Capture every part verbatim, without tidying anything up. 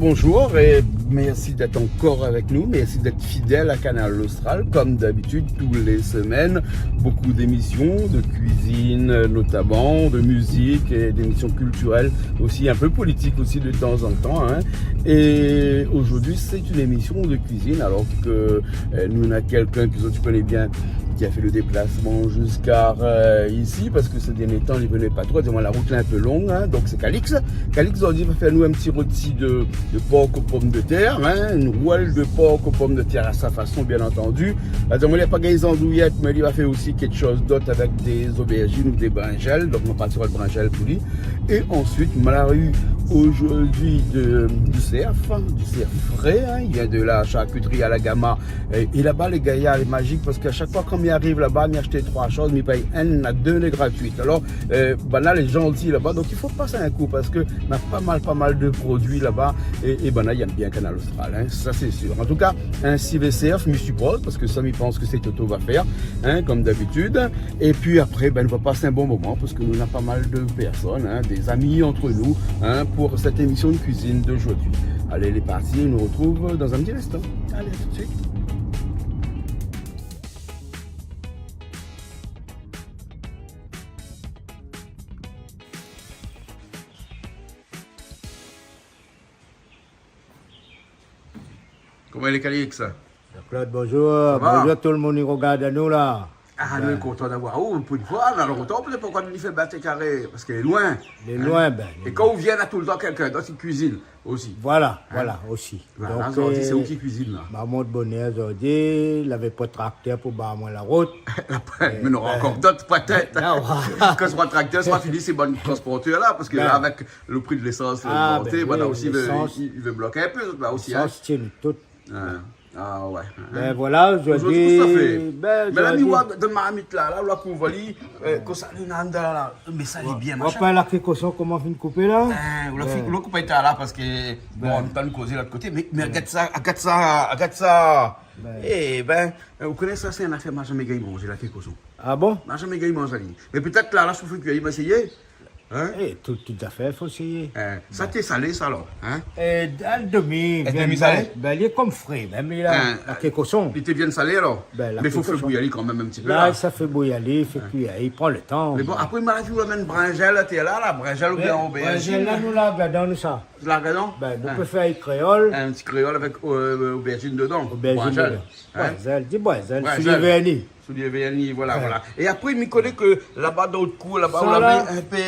Bonjour et merci d'être encore avec nous, merci d'être fidèle à Kanal Austral, comme d'habitude, tous les semaines. Beaucoup d'émissions de cuisine, euh, notamment, de musique et d'émissions culturelles aussi, un peu politique aussi de temps en temps, hein. Et aujourd'hui, c'est une émission de cuisine, alors que, euh, nou néna kèlkin ke zot i koné bien, ki la fé le déplasman ziska, euh, isi, parske sé dèrnié tan, li vien pa tro. Di amoin, la rout lé in pé long, hein. Donk, sé Calix. Calix, zordi, va fé anou in ti roti de, de por o pomdetèr, hein. In rouèl de por o pomdetèr a sa fason, bien antandi. La di amoin, li la pa gingn zandouyèt, mé li va fé osi kékshoz d'ot avèk dé zobèrzine ou dé brinzèl. Donk, nou va partir avèk brinzèl pou li. É ansuit, ma la u zordi de, du sèrf, du sèrf fré, hein. I vien de la sharkitri a la Gama. É, é laba, lé gayar, lé mazik, parske a shak foi kan mi ariv laba, mi ashté troi shoz, mi pèy inn, na dé lé gratuit. Alor, euh, banna lé zanti laba, donk i fo pas in kou, parske na pa mal, pa mal de produi laba, é, é banna i èm bien Kanal Austral, hein, sa sé sir. An tou ka, in sivé sèrf, mi sipoz, parske sa, mi pans ke sé Toto va fèr, hein, kom dabitid. É pi apré, bin, nou va pas in bon moman, parske nou néna pa mal de pèrsone, hein, dé zami ant nou, hein, pou sèt émisyon de kuizine de zordi. Alé, lé parti, nou artrouv dan in ti linstan. Alé, a tout de suit. Koman i lé, Calix ? Jean-Claude, bonjour. Sa va ? Bonjour tout le moun i rogard anou la. Ah, nou lé kontan d'avoir aou pou in foi. Na lontan, pétèt, pankor ni fé bat é karé, parske lé loin. Lé loin, bin. É kan ou vien, na toultan kèlkin d'ot i kuizine osi. Voilà, voilà, osi. Voilà, donk, zordi, sé ou ki kuizine la ? Ma mont bonèr zordi, lavé pa traktèr pou bar amoin la rout. Apré, mé nora ankor d'ot pétèt. Non. Kan sra traktèr sra fini, sé bann transportèr la, parske la, avèk le pri de lésans, euh, ogmanté, bin, voilà, osi, i vé, i vé blok in pé, la osi, hein. Lésans, tien tout. Ah ouais. Bin voilà, zordi, zordi, kosa ou fé ? Bin, mé la, zordi mi oi dan marmit la, la, la kouv ali, euh, kosa li néna la, mé sa lé bien, machin. Ou oi pa la ké koson koman fine koupé la ? Bin, ou la fine, ou la koup ali la, parske, bon, nou té kozé lot koté, mé, mé agard sa, agard sa, agard sa. Bin. Eh bin, euh, ou koné sa, sé in afèr ma zamé gingn manzé, la ké koson. Ah bon ? Ma zamé gingn manz ali. Mé pétèt la, la, si ou fé kui ali, ma éséyé. Hein ? Eh, tout, tout afèr, fo éséyé. Hein, sa té salé, sa, alor, hein ? Eh, in demi, in demi salé. Bin, li lé kom fré, mèm li la, la ké koson. Li té bien salé, alor ? Bin, la ké koson. Mé fo fé bouyir ali kan mèm in ti pé, la. La, sa fé bouyir ali, fé kui ali, li pran le tan. Mé bon, apré, ma la vi ou la amenn brinzèl, la, té la, la, brinzèl oubien obèrzine. Brinzèl la, nou la gard anou sa. La gard anou ? Bin, nou pé fé kréol. In ti kréol avèk, euh, obèrzine dedan. Obèrzine dedan. Brinzèl. Hein ? Brinzèl, di brinzèl, soulié vèrni. Soulié vèrni, voilà, voilà. É apré, mi koné ke laba, dan out kour laba, ou la mèt in pé...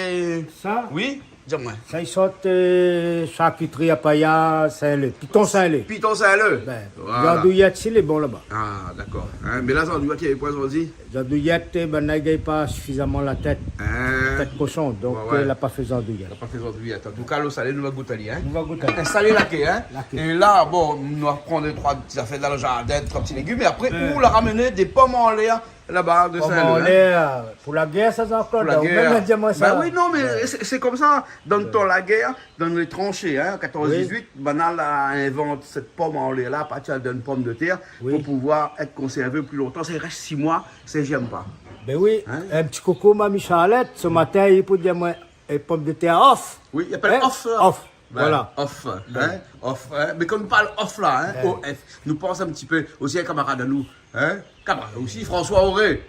Sa ? Oui, di amoin. Sa i sort, euh, sharkitri a Paya, Sin-Lé. Piton Sin-Lé. Piton Sin-Lé. Bin, voilà. Zandouyèt si lé bon laba. Ah, dakor. Hein, mé la, zandouyèt, i navé poin zordi ? Zandouyèt, banna i gingn pa sifizaman la tèt. Hein ? La tèt koson. Donk, euh, la pa fé zandouyèt. La pa fé zandouyèt. An tou ka, lo salé, nou va gout ali, hein ? Nou va gout ali. In salé la ké, hein ? La ké. É la, bon, nou va pran dé troi ti zafèr dan le zardin, troi ti légim, é apré, ou la ramenn dé pom anlèr, laba, de Sin-Lé, hein. Pom anlèr, pou la gèr, sa, Jean-Claude, ou mèm la di amoin sa. Bin oui, non, mé sé, sé komsa, dan le tan la gèr, dan lé transhé, hein, katorz dizuit, banna la invant sèt pom anlèr la, a partir d'in pomdetèr, pou pouvoir èt konsèrvé pli lontan. Sa i rès sis moi, sa, mi èm pa. Bin oui, in ti koukou, Mami Charlotte, se matin, li pou di amoin, é pomdetèr off. Oui, i apèl off, sa. Off, voilà. Off, hein, off, hein. Mé kan nou parl off la, hein, O F, nou pans in ti pé osi in kamarad anou, hein, kamarad osi, François Auré.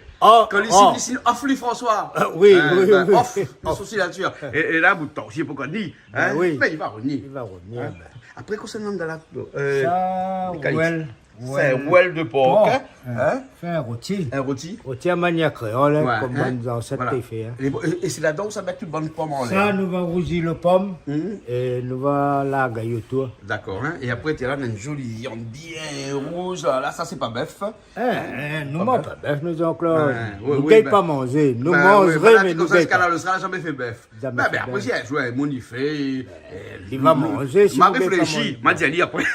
Kan li sine, li sine off, li, François. Ah, oui, oui, oui. Off, son signatir. É, é la, bout tan osi, poukoi ni, hein. Bin oui. Mé li va revnir. Li va revnir, bin. Apré, konsèrnan la, euh, sa, Calix. Sa in rouèl de por, hein ? Fé in roti. In roti. Roti a manièr kréol, hein, kom bann zansèt té fé, hein. É, é sé ladan ou sa mèt tout bann pom anlèr. Sa, nou va rouzi le pom é nou va larg ali otour. Dakor, hein. É apré, té la, néna in zoli viann bien rouz la. La, sa, sé pa bèf. Hein, nou manz pa bèf, nou, Jean-Claude. Nou gingn pa manzé. Nou manz rien, mé nou gingn pa. Kanal Austral la zamé fé bèf. Bin, bin, apré, si in zour, mon i fé, euh, li va manzé, si ma réfléshi, ma di ali apré.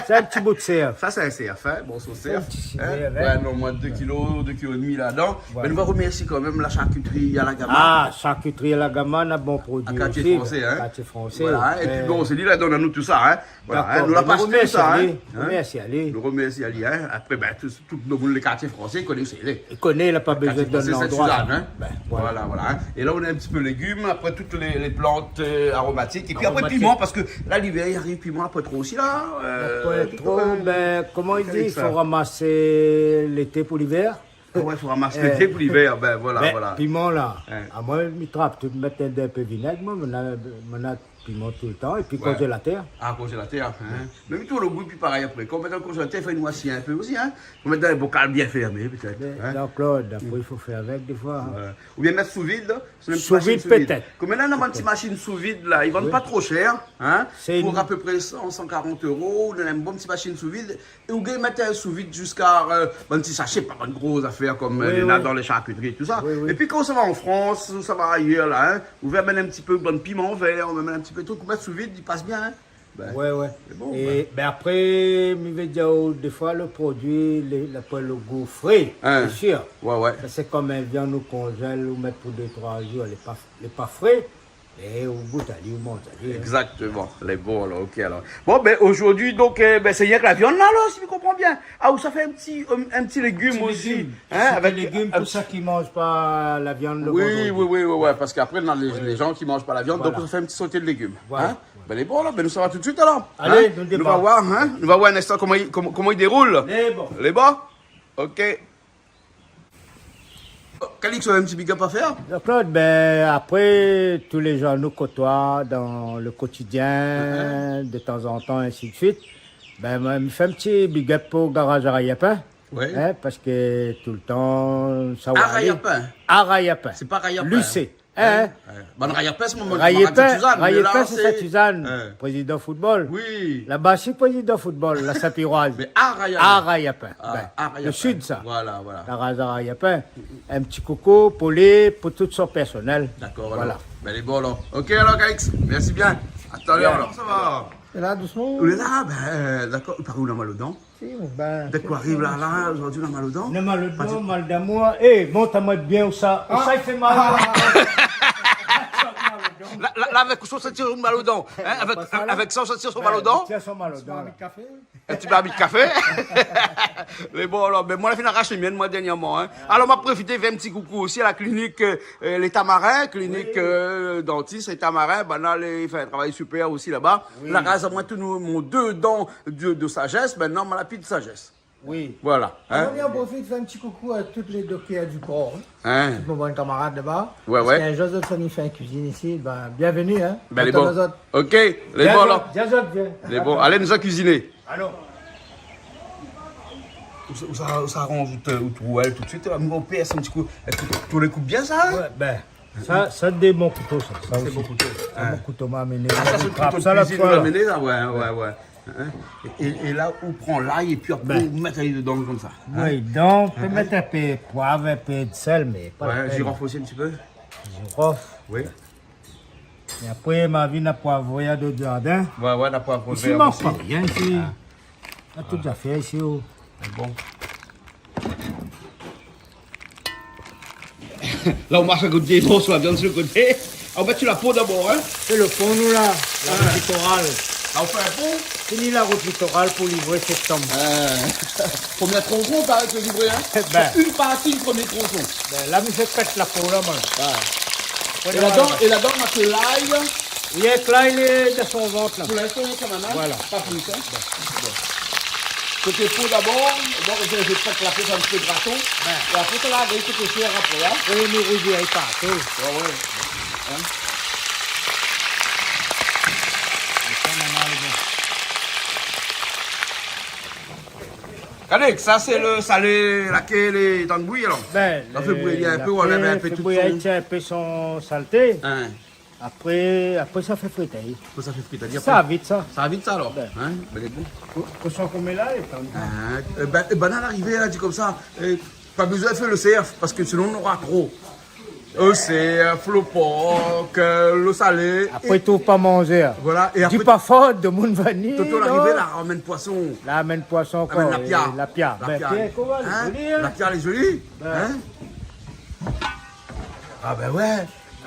Sé in ti bout sèrf. Sa, Sa sé in sèrf, in, bon, sé in sèrf, in. Oué, non, moin, dé kilo, dé kilo é demi ladan. Mé nou va remèrsié kan mèm la sharkitri Alagama. Ah, sharkitri Alagama, na bon produi osi, Kartié Fransé. Voilà, in. É pi bon, sé li la donn anou tousa, in. Voilà, in, nou la pa ashté tousa, in. Nou remèrsi ali. Nou remèrsi ali, in. Apré, bin, tout, tout le moun, le Kartié Fransé, i koné ousa i lé. I koné, la pa bezoin donn landroi. Kartié Fransé, Sint-Sizane, in. Bin, voilà. Voilà, voilà, in. É la, nou na in ti pé légim, apré tout lé, lé plant, eu, aromatik. É pi apré, piman, parske la, livèr i ariv, piman, apré tro osi, la. Eu, apré tro, bin, koman i di, i fo ramas lété pou livèr. Ah oué, fo ramas lété pou livèr, bin, voilà, voilà. Bin, piman, la, amoin, mi trap tout, mèt in, in pé vinèg, moin, moin na, moin na piman toultan, é pi konzélatèr. Ah, konzélatèr, in. Mé mi trouv le gou pi parèy apré. Kan ou mèt dan konzélatèr, i fo noirsi in pé osi, in. Fo mèt dan in bokal bien fèrmé, pétèt, in. Mé Jean-Claude, apré, i fo fé avèk défoi, in. Oué. Oubien mèt sou vid, sé mèm ti mashine sou vid. Sou vid, pétèt. Koméla, na bann ti mashine sou vid, la, i vann pa tro shèr, in. Sé pou in, apépré san, san karant éro, ou na in bon ti mashine sou vid. É ou gingn mèt, eu, sou vid ziska, eu, bann ti sashé, pa bann gro zafèr konm, eu, néna dan lé sharkitri, tousa. Oui, oui. É pi kan ou sava an Frans, ou sava ayèr la, in, ou vé amenn in ti pé bann piman vèr, ou amenn in ti pé trik, ou mèt sou vid, i pas bien, in. Bin, oué, oué. Sé bon, é bin, bin, apré, mi vé dir aou, défoi, le produi, lé, la, pou le gou fré, sé sir. Oué, oué. Sa, sé konm in viann ou konzèl, ou mèt pou dé, troi zour, lé pa, lé pa fré. É ou gout ali, ou manz ali, in. Exactement. Lé bon, alor, OK, alor. Bon, bin, zordi, donk, eu, bin, sé rienk la viann, la, alor, si mi konpran bien. Ah, ou sa fé in ti, eu, in ti légim osi, in, avèk légim, pou sak i manz pa la viann le vandredi. Oui, oui, oui, oui, parske apré, na lé, lé jan ki manz pa la viann, donk ou sa fé in ti soté de légim, in. Voilà. Bin, lé bon, la, bin, nou sava tout suit, alor. Alé, nou débar. Nou va oir, in, nou va oir in instan koman i, koman, koman i déroul. Lé bon. Lé bon ? OK. Calix, ou na in ti big up a fèr ? Jean-Claude, bin, apré, tou lé jan nou kotoi dan le kotidien, de tanzantan, insi de suit, bin, moin, mi fé in ti big up pou Garage Arayapin. Oui. In, parske toultan, sa va alé. Arayapin. Arayapin. Sé pa Rayapin. Lucé. In ? Oué. Bann Rayapin, sé mon, mon kamarad Sint-Sizane, mé la, Rayapin, sé Sint-Sizane, prézidan football. Oui. Laba, sé prézidan football, la Saint-Piroise. Mé Arayapin. Arayapin. Ah, bin, Arayapin. Le sud, sa. Voilà, voilà. Garage Arayapin. In ti koukou pou li, pou tout son pèrsonèl. Dakor, alor. Voilà. Bin, lé bon, alor. OK, alor, Calix, mèrsi bien. A talèr, alor. Sa va ? Lé la, dousman. Ou lé la, bin, dakor. Par ou, ou na mal o dan ? Si, bin, dé koi i ariv la, la, zordi, ou na mal o dan ? Na mal o dan, mal d'amour. É, mont amoin bien ousa. Ousa i fé mal. La, la, la, avèk son senti mal o dan, in, avèk, avèk son senti mal o dan. Bin, i tien son mal o dan, la. In ti barbi de kafé. Lé bon, alor, bin, moin, la fine arash le mien, moin, dernièrman, in. Alor, ma profité fé in ti koukou osi a la klinik, eu, eu, Lé Tamarin, klinik, eu, dantis Lé Tamarin, banna, lé, i fé in travay super osi laba. Oui. La raz amoin tout mon dé dan de, de sajès, mintnan, ma na pi de sajès. Oui. Voilà, in. Alor, mi profit fé in ti koukou a tout lé doktèr du kor, in. In. Tout mon bann kamarad laba. Oué, oué. Parske in zour zot i fé in kuizine isi, bin, bienvenu, in. Bin, lé bon. Atann azot. OK, lé bon, alor. Di azot, vien. Lé bon. Alé, nou sa kuiziné. Alor. Ou sa, ou sa, ou sa aranz out, out rouèl tout suit, la, mi pèrs in ti kou, èske ou, ou lé koup bien sa, in ? Oué, bin, sa, sa sé mon kouto, sa. Sa sé osi. Sé out kouto. Sé mon kouto, ma amené. Ah, sa, sé out kouto de kuizine, la, oué, oué, oué. In ? É, é, é la, ou pran lay é pi apré, ou mèt ali dedan konmsa. In ? Oui, donk, ou pé mèt in pé poiv, in pé de sèl, mé pa la pèn. Oué, jirof osi in ti pé ? Jirof. Oui. É apré, ma vi, na poiv vèr dan zardin. Oué, oué, na poiv vèr osi. Isi, i mank pa rien, isi. Ah. Na tout zafèr isi, oh. Lé bon. La, ou marsh a koté, bon, sou la viann sou le koté. Ah, ou mèt sou la po dabor, in ? Sé le pon, nou, la. La rout litoral. La, ou fé in pon ? Fini la rout litoral pou livré séptanm. Eu, promié tronson, parèy, ke livré, in ? Bin. In parti du promié tronson. Bin, la, mi fé pèt la po, la, moin. Oué. É ladan, é ladan, na ke lay. Rienk lay, lé dan son vant, la. Pou linstan, rienk sa, mintnan. Voilà. Pa plis, in. Bon. Koté po dabor, donk, mi fé pèt la po, fé in ti pé graton. Oué. É apré, sa va, koté shèr apré, in. Oui, nou rouzir partou. Oué, oué. In ? Mé sa, mintnan, lé bon. Gardé, sa sé le salé, la ké lé antann bouyi, alor. Bin, sa fé bouyir in pé, ou anlèv in pé tout son, in pé son salté. In. Apré, apré sa fé frit, in. Apré sa fé frit, sa va vit sa. Sa va vit sa, alor. Bin. In ? Bin, lé bon. Ko-, koson konm la, é tan. In, é bin, é bin, a larivé, la di konmsa, é, pa bezoin fé le sèrf, parske sinon nora tro. Osèr, flo por, lo salé. Apré, é trouv pa manzé, in. Voilà, é apré, di pa for, demoun vni, Toto la arivé, la amenn poison. La amenn poison ankor, amenn lapia. Lapia. Bin, lapia. Pièr, koman, lé zoli, in ? Lapia, lé zoli, in ? Ah bin oué.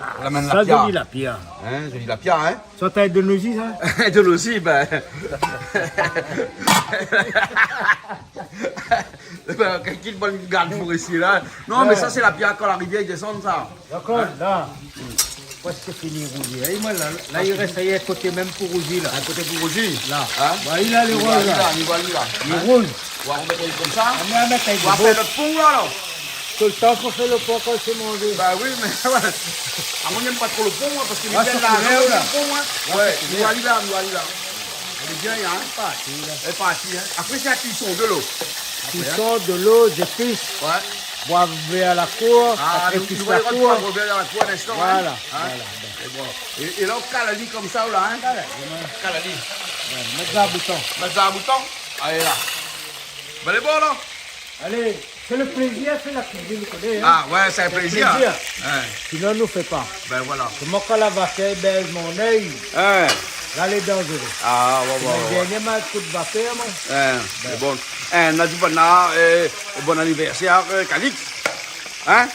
La amenn lapia. Sa, zoli lapia. In, zoli lapia, in ? Sa, té de nozi, sa ? De nozi, bin. Bin, kèl bann gard forestié la. Non, mé sa, sé lapia kan la rivièr i désann, sa. Dakor, la. Prèsk fini rouzi. É moin, la, la, i rès in koté mèm pou rouzi, la. In koté pou rouzi. La. In ? Ba, li la, lé rouz, la. Li va, li va, li va. Lé rouz. Ou va romèt ali konmsa. Ah, moin, mèt ali. Ou va fé lot pon, la, alor. Toultan fo fé lo pon kan sé manzé. Ba oui, mé oué. Ah, moin, mi yèm pa tro lo pon, moin, parské li vien la, koulèr, la. Lo pon, in. Oué, li va, li va, li va. Lé bien, in. Lé parti, la. Lé parti, in. Apré, sé la kuison, de lo. Kuison, de lo, zépis. Oué. Boi vèr la kour, ah, sakrifis nou, nou la va kour. Boi vèr la kour, in instan, in. Voilà, voilà. É bon. É, é la, ou kal ali konmsa, la, in. Kal ali. Kal ali. Oué, mèt sa a bouton. Mèt sa a bouton. Alé, la. Bin, lé bon, la. Alé, sé lo plézir, sé la kuizine, ou koné, in. Ah oué, sé in plézir. Sé plézir. Oué. Sinon, nou fé pa. Bin voilà. Sé moin kan la va fé bèl mon èy. Oué. La, lé danzéré. Ah oué, oué, oué. Sé mon dernié mal kout vapèr, moin. Oué, bin. Lé bon. In, nou di bon, é, bon anivèrsèr, Calix. In ?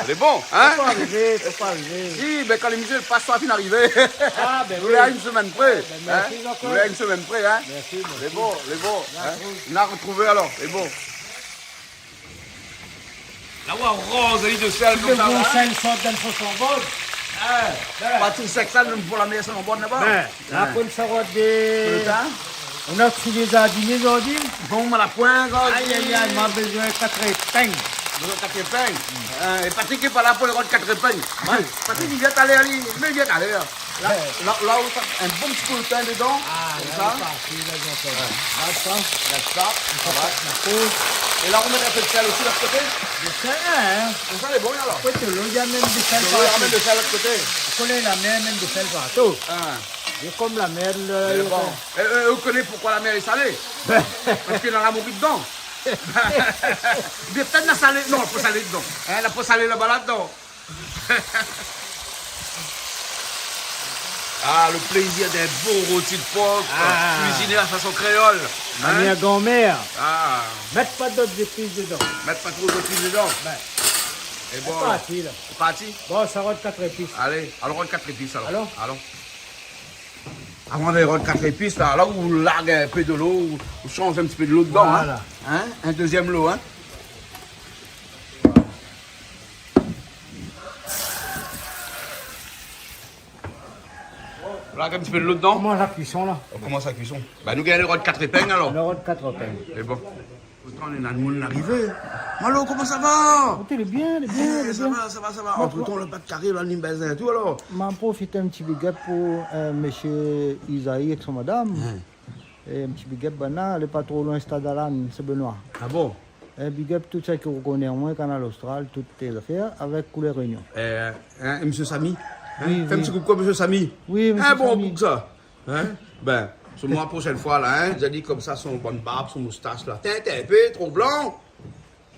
Lé bon, in ? Fo pa arivé, fo pa arivé. Si, bin, kan lémision i pas, sa fine arivé. Ah bin oui. Nou lé a in semèn pré. Bin, mèrsi ankor. Nou lé a in semèn pré, in ? Mèrsi, mèrsi. Lé bon, lé bon, in ? Mèrsi. Nou la rotrouvé alor, lé bon. La, ou aroz ali de sèl konmsa, la, in ? Sèl sort dann fon sanbòn. In, pa tout sèk sa, nou fé la mèr sanbòn laba. Bin, la, konmsa, ou va dé... Toultan ? Ou na tout lé zardinié zordi ? Non, moin la poin, zordi. Ay, ay, ay, moin la bezoin kat éping. Bezoin kat éping. In, é Patrick lé pa la pou rod kat éping. Oué. Patrick, li vien talèr, li, mé li vien talèr. La, la, la, ou sa, in bon ti kou lo tin dedan, ah, konmsa. La, lé parti, la, Jean-Claude. Oué. Gard sa. Gard sa, sa va. La poz. É la, ou mèt in pé de sèl osi, lot koté. De sèl, in. Konmsa, lé bon, alor. Koté lo, na mèm de sèl partou. Lo, na mèm de sèl lot koté. Ou koné, la mèr, mèm de sèl partou. In. Lé konm la mèr, lé bon. É, é, ou koné poukoi la mèr lé salé ? Parské na la mori dedan. Pétèt na salé, non, la pa salé dedan. In, la pa salé laba, ladan. Ah, lo plézir d'in bon roti de por, ah, kuiziné la fason kréol. In ? Manièr granmèr. Ah. Mèt pa dot zépis dedan. Mèt pa tro zépis dedan. Bin. É bon, lé parti, la. Lé parti. Bon, sa rod kat épis. Alé, alon rod kat épis, alor. Alon. Alon. Avan de rod kat épis, la, la, ou larg in pé de lo, ou, ou sanz in ti pé de lo dedan, in. Voilà. In ? In dézièm lo, in. Larg in ti pé de lo dedan. Komans la kuison, la. Komans la kuison. Bin, nou gingn rod kat éping, alor. Nou rod kat éping. É bon. Otan, néna demoun la arivé. Malo, koman sa va ? Ékout, lé bien, lé bien, lé bien. É, sa va, sa va, sa va. Antretan, lo pat karé la, li bèz in tou, alor. Ma profit in ti big up pou, euh, mésyé Isaï èk son madam. In. É in ti big up, banna, lé pa tro loin Stade Alan, sé Benoît. Ah bon ? In big up tout sak i rokoné amoin, Kanal Austral, tout té zafèr, avèk Koulèr Réunion. Euh, in, é mésyé Samy ? In ? Oui, oui. Fé in ti koukou mésyé Samy. Oui, mésyé Samy. In bon boug sa. In ? Bin, sé moin, proshèn foi la, in, mi di konmsa, son bann barb, son moustash la. Té, té in pé tro blan.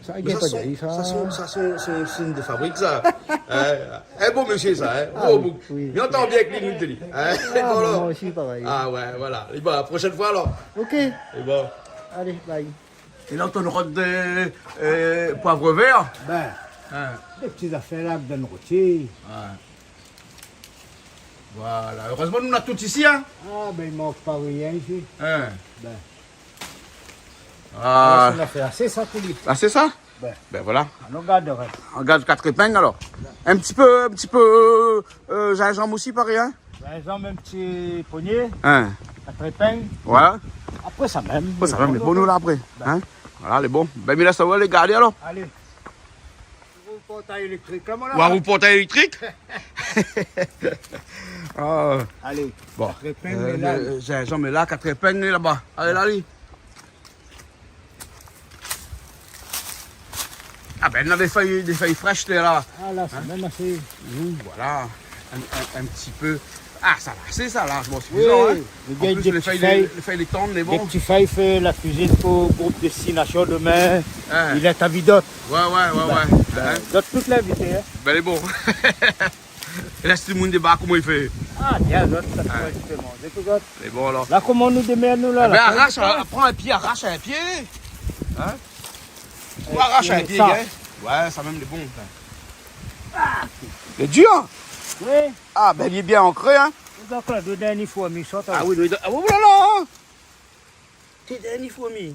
Sa, mé sa, son, sa, son, sa, son, son sign de fabrik, sa. In, in bon mésyé, sa, in. Ah bon, oui, bon, oui. Mi antan bien èk li, nou, té li. In ? Ah, bon, moin osi, parèy. Ah oué, voilà. É bin, proshèn foi, alor. Ok. É bon. Alé, bye. É la, ou tonn rod de, euh, poiv vèr. Bin, in, dé ti zafèr la, dann roti. Oué. Voilà. Erèzman, nou na tout isi, in. Ah, bin, i mank pa rien isi. In. Bin. Ah. Alor, sa na fé asé sa pou li. Asé sa ? Bin. Bin, voilà. Nou gard, in. Nou gard kat éping, alor. In ti pé, in ti pé, euh, zinzanm osi, parèy, in. Zinzanm, in ti ponyé. In. Kat éping. Voilà. Apré sa mèm. Apré sa mèm, lé bon, nou la, apré. Bin. In ? Voilà, lé bon. Bin, mi lès aou alé gardé, alor. Alé. Ou port éléktrik la, moin la. Oué, ou port éléktrik. Ah. Alé. Bon. Kat éping, euh, mé la, euh, zinzanm lé la, kat éping lé laba. Alé, la, li. Ah bin, na dé fèy, dé fèy frèsh, la. Ah, la, sé mèm asé. In ? Voilà. In, in, in ti pé. Ah, sa va, sé sa la, bon, sé sifizan, in. Oui, nou gingn dé ti fèy, lé, lé fèy lé tann, lé bon. Dé ti fèy fé la kuizine pou group destinasion domin. In. Li lé ta vidot. Ouais, ouais, ouais, ouais. Bin, zot tout lé invité, in. Bin, lé bon. É la, si tout moun débark, koman i fé ? Ah, bien, zot, sa, ouais, i fé manzé pou zot. Lé bon, alor. La, koman nou démèrd, nou, la, la fèy ? Bin, arash, pran in pié, arash in pié. In ? Ou arash in pié, in ? Ouais, sa mèm, lé bon, sa. Lé dir, in ? Oui. Ah, bin, li lé bien ankré, in ? Donk, la, dodan ni fourmi, sort. Ah oui, dodan, ah, oh la la, in ? Dodan ni fourmi.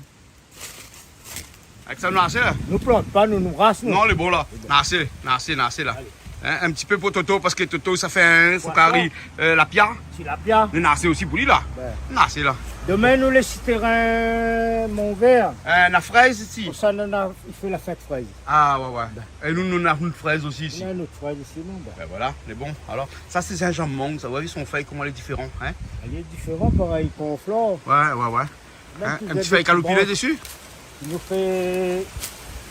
Avèk sa, nou ras, la ? Nou plant pa, nou, nou ras, nou. Non, lé bon, la. Lé bon. Nou ras, nou ras, nou ras, la. Alé. In, in ti pé pou Toto, parske Toto, sa fé in, son kari, euh, lapia. Tilapia. Nou ras osi pou li, la. Ouais. Nou ras, la. Domin, nou lès si térin Montvert. Euh, na frèz isi. Pou sa, nou na, i fé la fèt frèz. Ah, ouais, ouais. Bin. É nou, nou na nout frèz osi isi. Nou na nout frèz isi, nou, bin. Bin voilà, lé bon. Alor, sa, sé zinzanm mang, sa, ou la vi son fèy, koman lé diféran, in ? Lé diféran, parèy konflor. Ouais, ouais, ouais. In, in ti fèy kaloupilé dési. Nou fé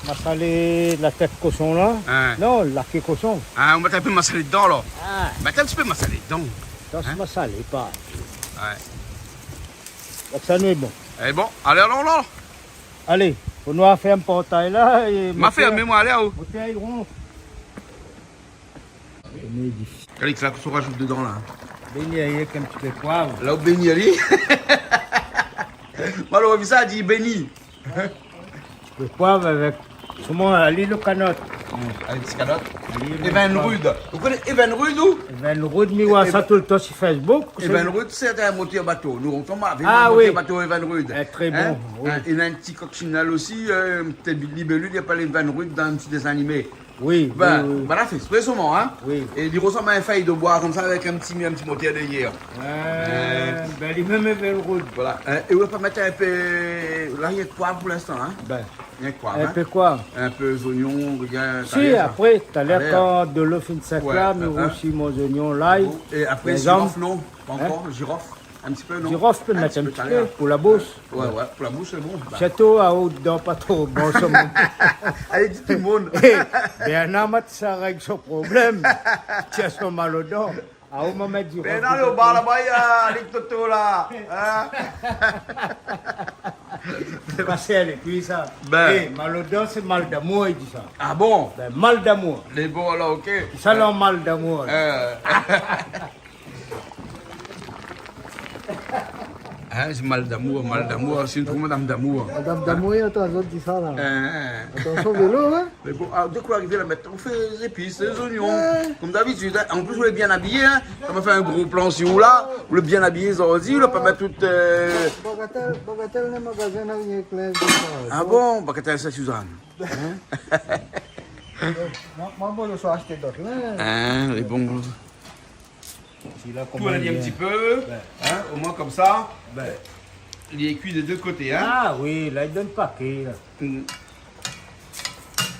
masalé la tèt koshon, la. In. Non, la ké koshon. In, ou mèt in pé masalé dodan, la. Ah. Mèt in ti pé masalé dodan. Sa, sé masalé, pa. Ouais. Donk sa, nou lé bon. Lé bon, alé, alon, la. Alé, pou nou fé in portay la, é ma fé, mé moin, alé, aou. Moteur i ronf. Kalix, la, kosa ou rajout dodan, la ? Béni, avèk in ti pé poiv. La, ou béni ali. Malo, ou la vi sa, di béni. In ti pé poiv avèk, koman, ali lo kanot. Hmm, avèk ti kanot. Évinrude. Ou koné Évinrude, ou ? Évinrude, mi voi sa toultan si Facebook. Évinrude, sé in motèr bato. Nou, nou la vi in motèr bato Évinrude. Ah oui. Eh, tré bon, oui. In, néna in ti koksinèl osi, euh, té libélul, i apèl Évinrude dan in ti désin animé. Oui, oui, oui. Bin, la fé ékspré, soman, in. Oui. É li rosanm a in fèy de boi konmsa avèk in ti, in ti motèr dèrièr. Euh, bin, li mèm Évinrude. Voilà. In, é ou la pa mèt in pé, la, rienk poiv pou linstan, in. Bin. Rienk poiv, in. In pé koi ? In pé zoignon, rien. Si, talèr sa. Apré, talèr, kan dolo fine sèk la, mi rousi mon zoignon, lay, zinzanm. É apré, zirof, non ? Pa ankor, zirof. In ti pé, non ? Zirof, pé mèt in ti pé pou la boush. Ouais, ouais, pou la boush, lé bon. Sirtou aou, dan pa tro bon, sa. Alé, di tout lo moun. Eh, Bernard, ma sa règ son problèm. Tiens, son mal aux dents. Aou, ma mèt zirof. Bernard, lo bar laba, li lé avèk Toto, la. In ? Sé pa sèl, épi sa. Bin. Eh, mal aux dents, sé mal d'amour, i di sa. Ah bon ? Bin, mal d'amour. Lé bon, alor, OK. Sa, lé mal d'amour. Euh. In, sé mal d'amour, mal d'amour, sé in tro madam d'amour. Madam d'amour, atann, zot i di sa, la. In, in. Atansion vélo, in. Mé bon, ah, dé koi arivé la, mintnan, ou fé zépis, lé zoignon. Ouais. Konm dabitid, in. An plis, ou lé bien abiyé, in. Sa ma fé in gro plan si ou la. Ou lé bien abiyé, zordi, ou la pa mèt tout, euh... Bagatèl, Bagatèl, lo magazin, na rienk linz konmsa. Ah bon, Bagatèl, sé Suzanne. In ? Donk, moin, moin, bon, lo soir, ashté dot linz. In, lé bon. Tourn ali in ti pé, in, omoin konmsa, li lé kui dé dé koté, in. Ah oui, la, li donn paké, la. Hmm.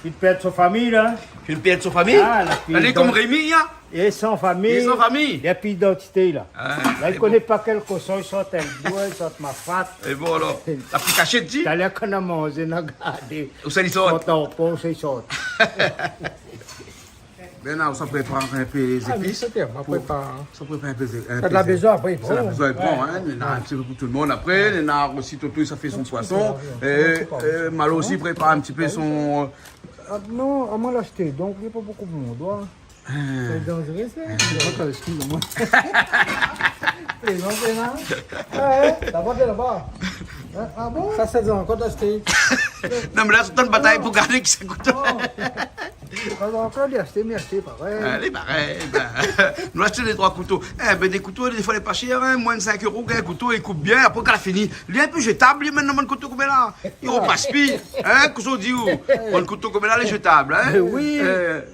Li pèrd son fami, la. Li pèrd son fami ? Ah, la, li lé konm Rémi, in. É san fami. É san fami. Li na pi idantité, la. Ah, la, li koné pa kèl koshon i sort, èl boi, i sort mafat. É bon, alor, la pli kashé, di ? Talèr kan na manzé, na gardé. Ousa li sort ? Sort an pos, ousa li sort. Bernard, sa prépar in pé zépis. Ah, mé sé bien, ma prépar. Sa prépar in pé zé-, in pé zépis. Sa la bézoin apré, bon. Sa la bézoin, bon, in. Néna in ti pé pou tout lo moun apré. Néna osi Toto, sa fé son poison. In ti pé, ouais. É, euh, Malo osi prépar in ti pé son... Ah, non, amoin la ashté, donk li lé pa bonpé pou mon doi. Ah. Sé danzéré, sa. Ah. Atann, eskiz amoin. Plézant, plézant. Ah ouais, laba, laba. In, ah bon ? Sa, sé ankor ashté. Non, mé la, sé in batay pou gardé ki sa i kout. Oh. Kan ou ashté, mi ashté parèy. Alé, parèy, bin, nou ashté dé troi kouto. Eh bin, dé kouto, défoi, lé pa shèr, in, moin de sink éro, in kouto, i koup bien, apré, kan la fini, li lé in pé jétab, li, mintnan, bann kouto konm la. I ropas pi, in, kosa ou di, ou ? Bann kouto konm la, lé jétab, in. Mé oui,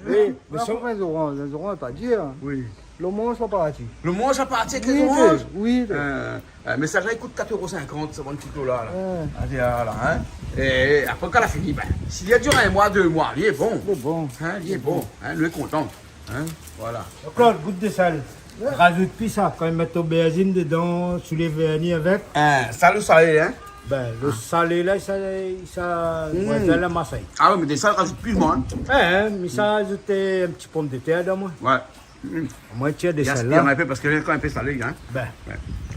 oui. Mé sa, zoran, zoran, pa dir. Oui. Lo mansh la parti. Lo mansh la parti avèk lé zoranz ? Oui, oui. Euh, euh, mé sa la i kout kat éro sinkant, sa, bann kouto la, la. Ouais. Ah, voilà, in. É apré, kan la fini, bin, si li la dir in moi, dé moi, li lé bon. Lé bon. In, li lé bon. In, nou lé kontan. In, voilà. Claude, gout de sèl. Ouais. Rajout pi sa, kan i mèt obèrzine dedan, sou lé vèrni avèk. In, sa, lo salé, in ? Bin, lo salé la, sa, sa, ouais, sa la masay. Ah ouais, mé dé sèl, rajout pi, moin, in. Ouais, in, mé sa, rajout in ti pomdetèr dedan, moin. Ouais. Moitié de sèl la. Gaspiy in pé parske lé kan in pé salé, in. Bin.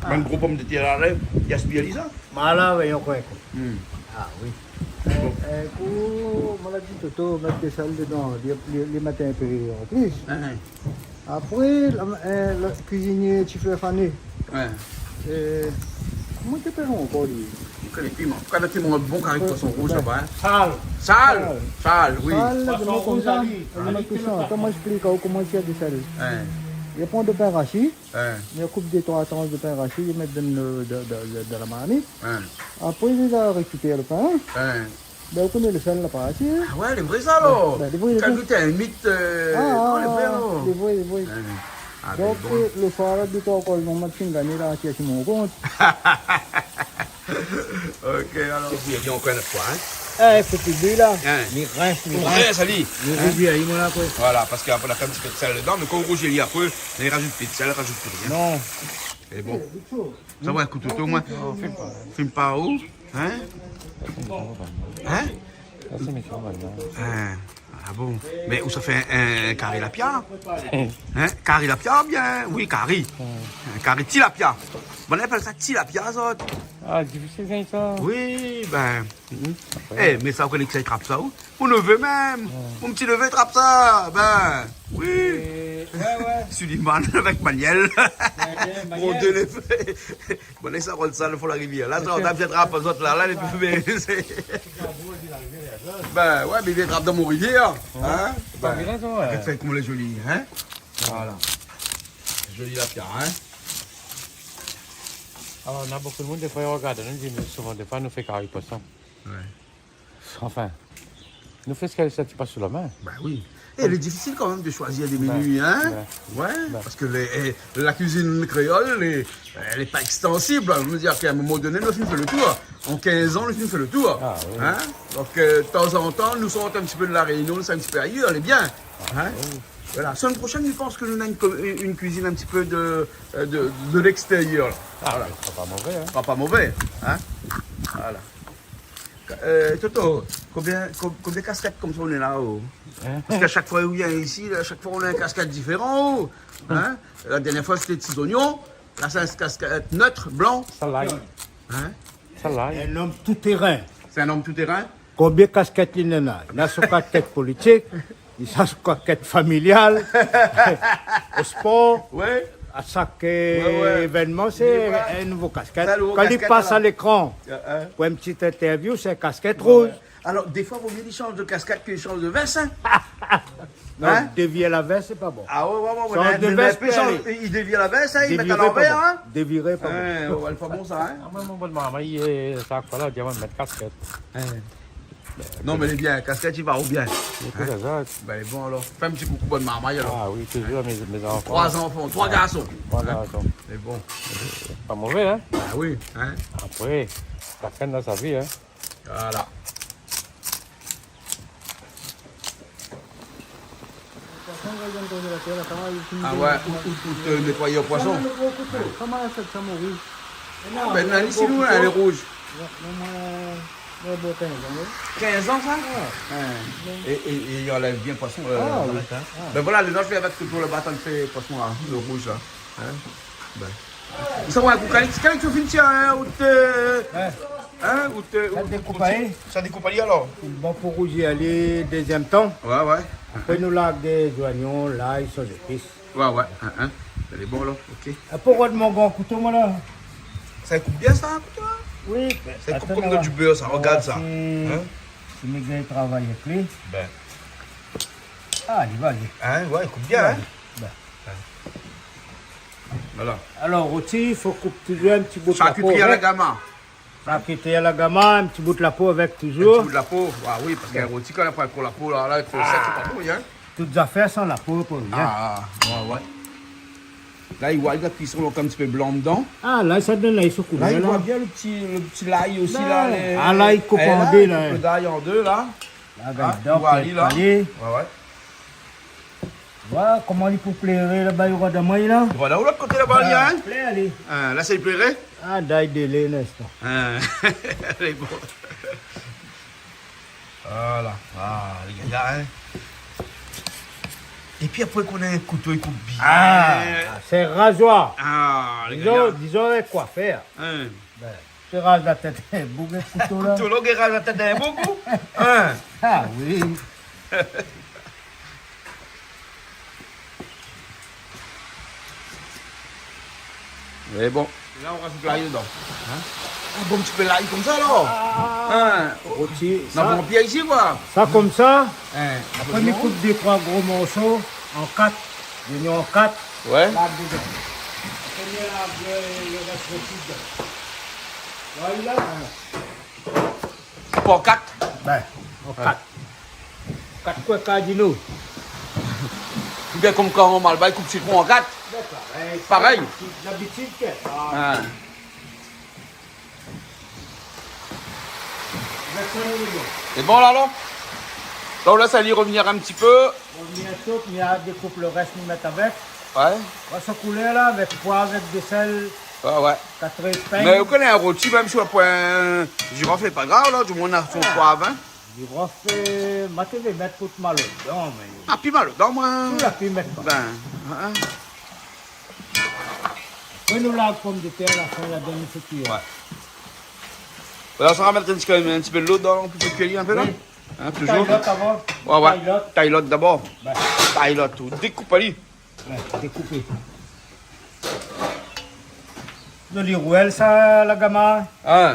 Bann gro pomdetèr la, la, gaspiy ali sa. Ma la, voyons koi. Hmm. Ah oui. Bon. Euh, euh, kou, moin la di Toto, mèt de sèl dedan, li, li, li mèt in pé an plis. Hein, hein. Apré, la, euh, le kuizinié, ti fé fané. Ouais. Euh, koman té i apèl ankor li ? Ou koné piman. Kan té i manz bon kari poison rouz laba, hein. Sal. Sal. Sal. Sal, oui. Sal, poison rouz, sa. Poison rouz, sa. Koman i fé sa ? Koman i fé sa ? Koman i fé sa ? Hein. Li pran de pin rashi. Hein. Li koup dé troi transh de pin rashi, li mèt dan, dan, dan, dan la marmit. Hein. Apré, li la rékipèr le pin. Hein. Bin, ou koné le sèl la pa asi, hein ? Ah ouais, lé vré sa, alor. Bin, bin, lé vré, lé vré. Kan ou té in mit, euh, ah, non, lé vré, alor. Lé vré, lé vré. Hein. Ah, donk, bin bon. Euh, le soir la, di ankor, non, ma fine gagné la, si mon kont. Ok, alor. Épi, épi ankor in ot foi, hein. Eh, fo pi di la. Hein. Mi rès, mi rès. Ou rès, ali. Mi rès, ali, moin la, koi. Voilà, parske apré, ou la fé in ti pé de sèl dedan, mé kan ou rouzi ali apré, la, i razout pi de sèl, i razout pi rien. Non. É bon. Sa va, ékout, Toto, moin. Non, film pa. Film pa ou ? Hein ? Hein ? Sa, sé méchant, mintnan. Hein. Ah bon ? Mé ou sa fé in, in kari lapia ? Hein ? Kari lapia, bien ? Oui, kari. Hmm. In kari tilapia. Bon, i apèl sa tilapia, sa. Ah, difisil, sa. Oui, bin. Hmm. Eh, mé sa, ou koné kisa i trap sa, ou ? Mon nevé mèm. Ouais. Mon ti nevé i trap sa. Bin, oui. Euh, ouais, ouais. Suliman avèk Maniel. Ouais, bien, Maniel. Mon dé nevé. Bon, lès sa rod sa, le fon la rivièr. La, sa, ou la bien trap, zot la, la, lé pli bèl. Bin, ouais, mé i vien trap dan mon rivièr, hein. Ouais. Bin, rogard koman lé zoli, hein. Voilà. Zoli lapia, hein. Alor, na bonpé de moun, défoi, i rogard, nou di, nou, souvan, défoi, nou fé kari poison. Ouais. Anfin, nou fé sak, sak i pas sou la min. Bin oui. É lé difisil kan mèm de shoizi dé meni, hein. Bin, bin. Ouais, parske lé, eh, la kuizine kréol, lé, lé pa ékstansib. Sa i vé dir k'a in moman doné, nou la fine fé le tour. An kinz an, nou la fine fé le tour. Ah oui. Hein ? Donk, euh, tanzantan, nou sort in ti pé de La Rényon, nou sort in ti pé ayèr, lé bien. Hein ? Ah oui. Voilà. Semèn proshèn, mi pans ke nou néna in ko-, in kuizine in ti pé de, euh, de, de lékstérièr, la. Ah, voilà. Mé sé pa mové, hein. Sé pa mové, hein. Voilà. Euh, Toto, konbien, kon-, konbien kaskèt konmsa ou néna la, oh ? Hein ? Parske a shak foi ou vien isi, la, a shak foi ou néna in kaskèt diféran, oh. Hein ? La dèrnièr foi, sété ti zonion. La, sé in kaskèt neut, blan. Sa la, hein ? Sa la, in om toutérin. Sé in om toutérin ? Konbien kaskèt li néna ? Li néna son kaskèt politik. Li sa, son kaskèt familial, o spor, ouais, a shak, euh, ouais, ouais, événman, sé, li néna in nouvo kaskèt. Sa, nouvo kaskèt, alor. Kan li pas a lékran, euh, euh, pou in ti intèrviou, sé in kaskèt rouz. Ouais, ouais. Alor, défoi, vo mié li shanj de kaskèt ke li shanj de vès, hein. Non, hein ? Dévir la vès, sé pa bon. Ah ouais, ouais, ouais, ouais. Shanj de vès, mé li shanj, li dévir la vès, hein, li mèt a lanvèr, hein. Dévir pa bon. Dévir pa bon. Ouais, ouais, lé pa bon sa, hein. Ah, moin, mon bann marmay, euh, sa, voilà, di amoin mèt kaskèt. Hein. Non, mé lé bien, kaskèt i va ou bien. Hein ? Bin, lé bon, alor. Fé in ti koukou bann marmay, alor. Ah oui, toujour, mé, mé zanfan. Troi zanfan, troi garson. Troi garson. Hein ? Lé bon. Pa mové, hein ? Bin oui, hein. Apré, shakinn na sa vi, hein. Voilà. Ah ouais, ou, ou, ou té nétoy poison. Sa, le gro kouto. Koman sa, sa mori ? Ah, bin, non, isi, nou, lé rouz. Non, non, moin, moin, bon, kinz an, oui. Kinz an, sa ? Ouais. Hein. É, é, é i anlèv bien poison, euh, ah, oui, hein. Ah. Bin voilà, le nèt, fé avèk toujour le baton, fé poison, la, le rouz, la. Hein ? Bin. Sa va, kou Calix, Calix, ou fine tir, hein, ou té, hein, ou té, sa ou, dékoup ou ali. Sa dékoup ali, alor. Bon, pou rouzi ali, dézièm tan. Ouais, ouais. Apré, nou larg dé zonion, lay, son zépis. Ouais, ouais, hein, hein. Lé bon, la, ok. Ah, pou rod mon gran kouto, moin, la. Sa i koup bien, sa, kouto, la ? Oui, bin, sa i koup atann, konm dan di bèr, sa. Rogard sa. Voilà, si, hein ? Si mi gingn travay avèk li. Bin. Ah, li va, li. Hein, ouais, i koup bien, hein ? Li va, li. Bin. Voilà. Alor, roti, fo koup toujour in ti bout la po avèk. Charcuterie à la Gama. Charcuterie à la Gama, in ti bout la po avèk toujour. In ti bout la po, ah oui, parske in roti, kan na pa tro la po, la, la, i fo sèk, sé pa bon, hein. Tout zafèr san la po, pa rien. Ah, ah, ouais, ouais. La, i voi la kuison, la, in ti pé blan dedan. Ah, la, sa donn la, i sou koulèr, la. La, i voi bien le ti, le ti lay osi, la, lé, ah, la, i koup an dé, la. Koup lay an dé, la. La, ah, gard, i voi ali, la. Ouais, ouais. Wa, koman li pou pléré laba, i rod amoin la. Voilà, ou lot koté laba, li, hein ? Pléré, alé. Ah, la, sé pléré ? Ah, day délé, in instan. Ah, lé bon. Voilà. Ah, lé gayar, hein ? Épi apré, kan ou na in kouto, i koup bien. Ah, sé razoir. Ah, lé gayar. Dizon, dizon avèk koi fèr. Hein. Bin, sé raz la tèt in boug, kouto la. Kouto la, i raz la tèt in boug, ou ? Hein. Ah oui. Mé bon. La, ou razout lay dedan. Hein ? Ah bon, ti pé lay konmsa, alor. Ah. Hein ? Roti, sa. Na pon pièz isi, koi. Sa konmsa. Hein. Apré, mi koup dé troi gro morso an kat, zoignon an kat. Ouais. La, dedan. Apré, mi lav le, le rès roti dedan. Voilà. Hein. Koup an kat. Bin, an kat. Kat koin kardino. Oubien konm kan Malbar i koup sitron an kat. Dakor. Parèy. Labitid, labitid, kèl. Ah. Hein. Dakor, lé bon. Lé bon la, alor ? La, ou lès ali revnir in ti pé. Revnir sho, mi dékoup le rès, mi mèt avèk. Ouais. Voi son koulèr la, avèk poiv, avèk de sèl. Ouais, ouais. Kat éping. Mé ou koné, in roti, mèm si ou la poin jirof, lé pa grav, la, di moman ou na son poiv, hein. Ah. Jirof, euh, ma té vé mèt pou mal dedan, mé... Ah, pi mal dedan, moin. Ou la pi mèt pa. Bin, hein. Apré, nou lav pomdetèr, la fin, la done, sé kui. Ouais. La, sa va mèt in ti, in ti pé dolo dedan, pou fé kui in pé, la. Oui. Hein, toujours. Tay lot avan. Ouais, ouais. Tay lot. Tay lot dabor. Bin. Tay lot, ou dékoup ali. Ouais, dékoupé. Zoli rouèl sa, la gama. Ah.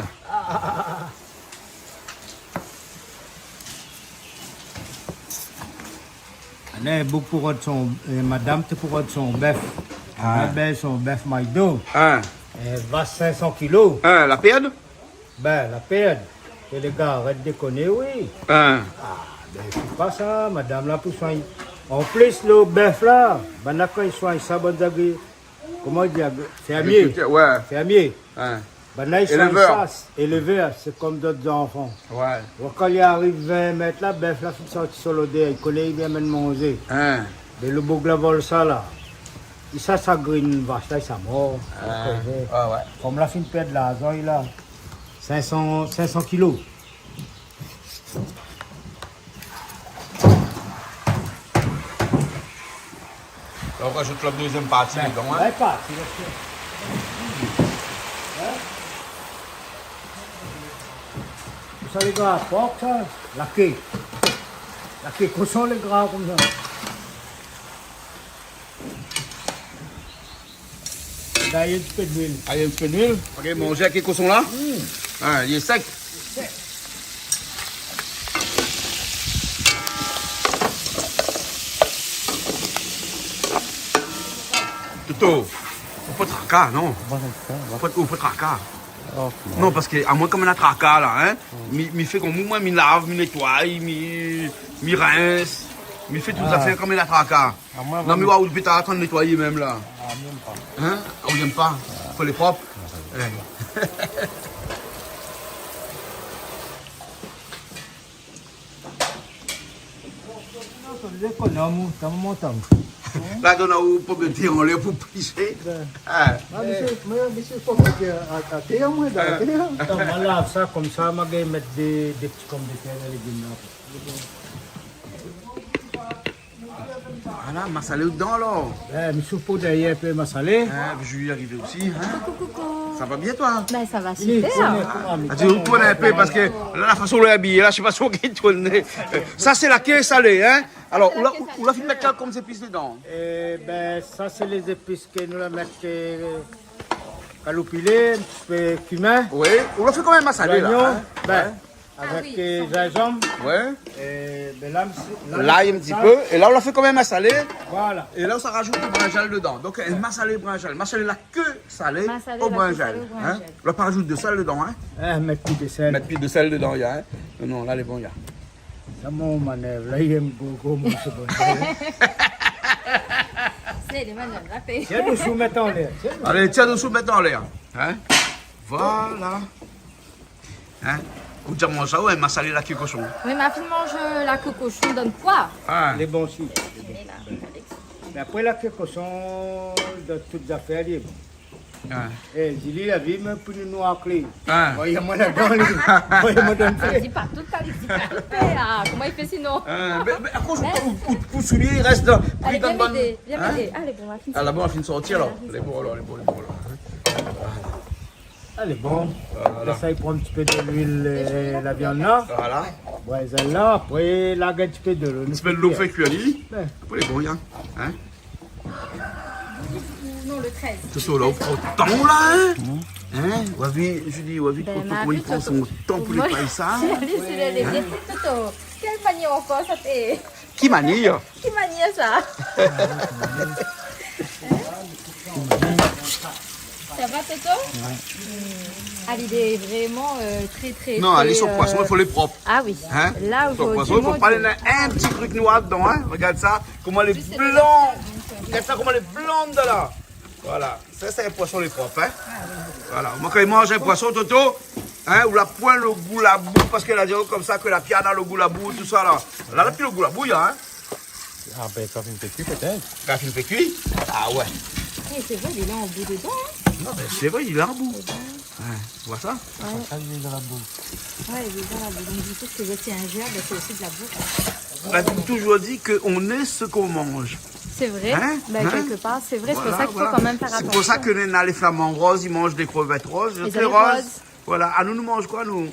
Alé, boug pou rod son, euh, madam té pou rod son bèf. Ah. Bèl son bèf Maïdo. Ah. Euh, vas sink san kilo. Ah, la pèrd ? Bin, la pèrd. Sé lé gar, arèt dékoné, oui. Hein. Ah, bin, sé pa sa, madam la pou soign. An plis, le bèf la, banna kan i soign sa, bann zagri-, koman i di, agri-, fèrmié. Agrikiltèr, ouais. Fèrmié. Hein. Banna i soign sa, élevèr, sé konm dot zanfan. Élevèr. Ouais. Donk, kan li ariv vin mèt la, bèf la fine sorti son lodèr, i koné, i vien amenn manzé. Hein. Mé le boug la vol sa la. I sa, sa grin vas la, i sa mor. Ah, ouais, ouais. Konm la fine pèrd larzan, li la sink san, sink san kilo. La, ou razout la dézièm parti dedan, hein. Ouais, parti, la, sé... Hein ? Ou sa, lé gra por sa, la ké. La ké koson, lé gra konmsa. Gayé in ti pé d'luil. Gayé in ti pé d'luil. OK, manzé avèk koson la. Mm. Ah, li lé sèk. Sèk. Toto, ou pa traka, non ? Ou pa traka, non ? Ou pa, ou pa traka. OK. Non, parske amoin, kan mi na traka la, hein, mm, mi, mi fé konm ou, moin, mi lav, mi nétoiy, mi, mi rins, mi fé tout zafèr kan mi na traka. Ah, moin, non, mé wa, ou pé ta atann nétoiyé mèm la. Ah, mi yèm pa. Hein ? Ah, ou yèm pa ? Fo lé prop. Ouais. Eh. Non, sé lékonom, ou, ta montan. La, donn aou pomdetèr anlèr pou plisé. Bin. Ah. Ah, mésyé, mé, mésyé, pomdetèr a, atèr, moin, dan atèr. Atann, ma lav sa konmsa, ma gingn mèt dé, dé ti pomdetèr dan légim la. Voilà, masalé dedan, alor. Eh, mi soupo dèryèr in pé masalé. Eh, Julie arivé osi, hein. Coucou, coucou. Sa va bien, toi ? Bin, sa va super. Tourn, tourn, tourn in pé, parske la, la fason ou lé abiyé la, mi koné pa si ou gingn tourné. Sa, sé la ké salé, hein. Alor, ou la, ou la fine mèt konm zépis dedan ? Eh bin, sa, sé lé zépis ke nou la mèt, euh, kaloupilé, in ti pé kimin. Oui. Ou la fé konm in masalé la, hein ? Zoignon. Bin, ouais. Avèk, euh, zinzanm. Ah oui, sa. Ouais. É bin la, mi sé, la, lay in ti pé. É la, ou la fé konm in masalé. Voilà. É la, ou sa razout le brinzèl dedan. Donk, in masalé brinzèl. Masalé la ké salé o brinzèl, hein. Ou la pa razout de sèl dedan, hein. Ah, mèt pi de sèl. Mèt pi de sèl dedan, ya, hein. Non, la, lé bon, ya. Sa, mon manèv la, i yèm gogo, mon sé bon. Sé lé manèv la fé. Tienbo sou, mèt anlèr. Alé, tienbo sou, mèt anlèr. Hein ? Voilà. Hein ? Ou di amoin sa, ouais, masalé la ké koson. Oui, ma fine manz la ké koson dan le poi. Ah. Lé bon osi. Mé la, Alex. Mé apré, la ké koson, dan tout zafèr, lé bon. Ah. Eh, Zili la vi, mé pou nou noir klé. Ah. Voyé amoin ladan, li. Voyé amoin dan le fé. Di pa tout, li di pa tout. Ah, koman i fé sinon ? Ah, mé, mé akoz ou, ou, ou soulié i rès la ? Alé, vien m'édé, vien m'édé. Alé, bon, ma fine sorti alor. Lé bon alor, lé bon, lé bon alor. Alé, bon. Voilà. La, sa i pran in ti pé de luil, euh, la viann la. Voilà. Ouais, sèl-la, apré, la, in ti pé de lo. In ti pé de lo, fé kui ali. Ouais. Apré, lé bon, hein. Hein ? Non, le treize. Toto, la, ou pran out tan la, hein ? Hein ? Ou la vi, Julie, ou la vi, Toto, koman i pran son tan pou lé pay sa ? Toto, kèl manièr ankor sa fé ? Ki manièr ? Ki manièr sa ? Sa va, Toto ? Ouais. Ah, li lé vréman, euh, tré, tré, tré, euh... Non, ali, son poison, i fo lé prop. Ah oui. Hein ? La, son poison, i fo pa néna in ti truk noir dedan, hein ? Regard sa, koman lé blan. Regard sa, koman lé blan dedan la. Voilà. Sa, sé in poison lé prop, hein ? Ah oui. Voilà. Moin, kan mi manz in poison, Toto, hein, ou la poin lo gou labou, parske la di konmsa ke la piana lo gou labou, tousa la. La, la pi lo gou labou, hein ? Ah ben, kan fine fé kui, pétèt. Kan fine fé kui ? Ah ouais. Eh, sé vré, li lé an bou dedan, hein ? Non, mé sé vré, li lé an bou. Lé bon. Ouais, ou voi sa ? Ouais. Sa, li lé dan la bou. Ouais, li lé dan la bou. Donk, di kou, sé osi in jèrb, sé osi de la bou, koi. On a toujours dit que on est ce qu'on mange. C'est vrai. Hein ? Ben, quelque part, c'est vrai. Voilà, voilà. C'est pour ça qu'il faut quand même faire attention. Sé pou sa ke néna lé flamands roses, i manz dé krevèt roz, lé roz. Voilà. Anou, nou manz koi, nou ?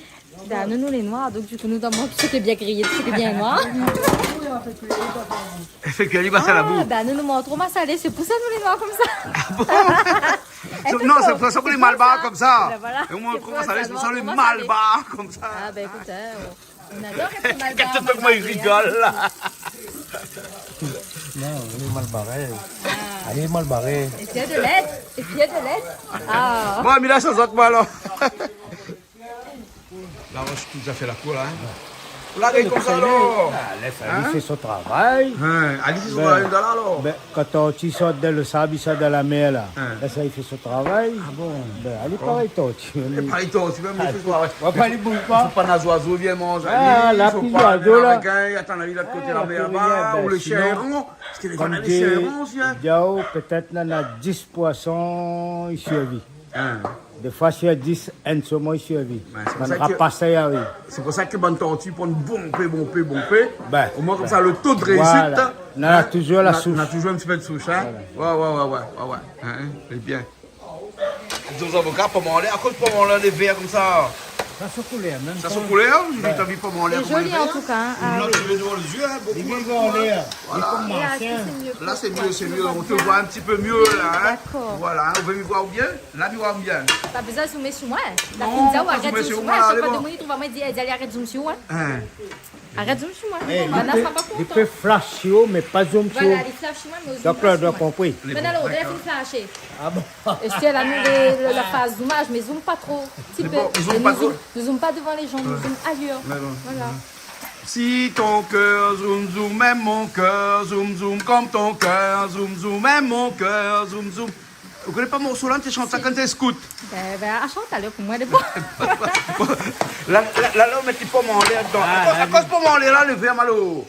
Ben, nou, nou lé noir, donk di kou, nou doi manz tout sak lé bien griyé, tout sak lé bien noir. Fé kui ali, pass a la bou. Ah, ben, nou, nou manz tro masalé, sé pou sa nou lé noir konmsa. Ah bon ? Non, sé pou sa nou lé malbar konmsa. Ben voilà. É moin, sé pou sa nou lé malbar konmsa. Ah, ben, ékout, hein, on adore être malbar. Gard koman i rigol la. Non, nou lé malbaré. Ah. Alé, malbaré. Et fier de l'être. Et fier de l'être. Ah. Bon, mi la sa zot, moin, alor. La rosh, tout sa fé la kour la, hein. Ou la gingn konmsa, alor. Ah, lès ali fé son travay. Hein, ali fé son travay, alor. Ben, kan torti i sort dan lo sab, i sort dan la mèr la. Hein. Lès ali fé son travay. Ah bon ? Ben, ali parèy torti. Lé parèy torti, mèm, i fé son travay. Ou voi pa, li bouz pa. Fo pa néna zoizo i vien manz ali, fo pa néna rekin i atann ali lot koté la mèr laba, ou lé shien éran, parske lé shien éran osi, hein. Diaou, pétèt néna dis poison i sirvi. Hein. Défoi, si néna dis, inn solman i sirvi. Ouais, sé pou sa ke, sé pou sa ke bann torti i pran bonpé, bonpé, bonpé. Ben, omoin konmsa, lo to de réusit, voilà, néna touzour la soush. Néna touzour in ti pé de soush, hein. Voilà. Ouais, ouais, ouais. Hein, lé bien. Di zavoka, pom anlèr, akoz pom anlèr lé vèr konmsa ? Sa son koulèr, mèm. Sa son koulèr, ou la vi pom anlèr koman lé vèr ? Lé zoli, an tou ka, hein. Ah oui. Ou la tiré dovan lé zié, hein, bonpé. Voilà. Là, c'est mieux, c'est mieux. On te voit un petit peu mieux, là, hein. D'accord. Voilà, hein. Ou vé mi voir bien ? La, mi voi bien. Pa bezoin zoumé si moin. Non, pa zoumé si moin, lé bon. Shak foi demoun i trouv amoin, i di, eh, di ali arèt zoom si ou, hein. Hein. Arèt zoom si moin. Eh, li pé, li pé flash si ou, mé pa zoom si ou. Voilà, li flash si moin, mé ou zoom pa si moin. Donk la, ou la konpri. Mé non, ou la fine flashé. Ah bon ? É sé la, nou, lé, la, la faz zoomage, mé zoom pa tro. Ti pé. Mé bon, i zoom pa tro. É nou zoom, nou zoom pa dovan lé jan, nou zoom ayèr. Mé bon. Voilà. Si ton cœur zoom zoom, aime mon cœur zoom zoom, comme ton cœur zoom zoom, aime mon cœur zoom zoom. Ou koné pa morso la, té shant sa kan té scout. Ben, ben, ah, shant alor pou moin, lé bon. La, la, la, la, ou mèt pom anlèr dedan. Ah, akoz, akoz pom anlèr la, lé vèr, Malo ?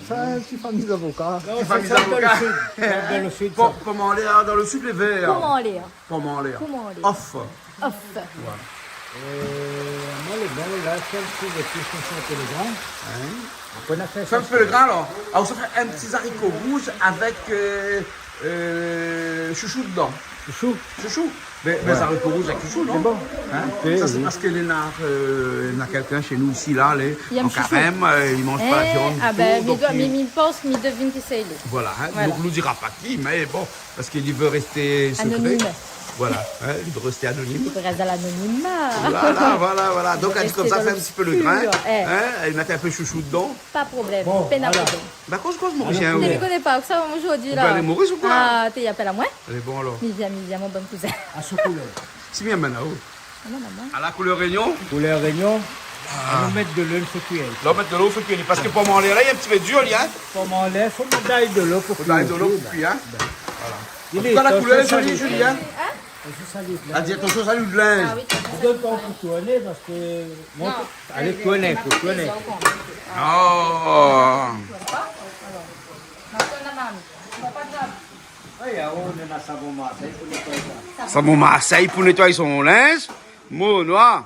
Sa, in ti fami zavoka. Non, sa i sort dan le sud. Ti fami zavoka. Dan le sud, sa. Pom anlèr, dan le sud, lé vèr. Pom anlèr. Pom anlèr. Pom anlèr. Off. Off. Voilà. Euh, moin, lé bon, la, fé in ti pé de kuison, fé in pé le grin. Hein ? Apré, nou fé in pé le grin, alor. Ah, ou sa fé in ti zariko rouz avèk, euh, euh, shoushou dedan. Shoushou ? Shoushou. Mé, mé zariko rouz avèk shoushou, non ? Lé bon. Hein ? Sa, sé parske néna, euh, néna kèlkin shé nou isi, la, lé an karèm, euh, i manz pa la viann ditou, donk mi, mi pans, mi devine kisa i lé. Voilà, hein. Voilà. Donk, nou dira pa ki, mé bon. Parske li vé rès sekré. Anonim. Voilà, hein, li vé rès anonim. Li vé rès dan lanonima. Voilà, voilà, voilà. Donk, èl i di konmsa, fé in ti pé le grin, hein, é mèt in pé shoushou dedan. Pa problèm, pena problèm. Bon, voilà. Ba, koz, koz, Morisien, ou ? Mé mi koné pa, ou sa, zordi la. Ou pé alé Moris ou koi ? Ah, té i apèl amoin. Lé bon, alor. Mi vien, mi vien, mon bon kouzin. A so koulèr. Si bien, mintnan, oh. Ah non, maman. A la koulèr Rényon ? Koulèr Rényon. Ah. Alon mèt de lo, fé kui. La, ou mèt de lo, fé kui. Parske pom anlèr la, lé in ti pé dir, li, hein ? Pom anlèr, fo mèt de lo pou kui. Fo mèt de lo pou kui, hein ? Ben. Voilà. An tou ka, la koulèr lé zoli, Julie, hein ? Hein ? Atansion, sa lé de linz. Ah oui, atansion, sa lé de linz. Li done pa pou tourné parske, non, alé tourné, fo tourné. Oh. Mami, papa, Ay, aou, néna savon Marsèy pou nétoiy sa. Savon Marsèy pou nétoiy son linz. Mo noir.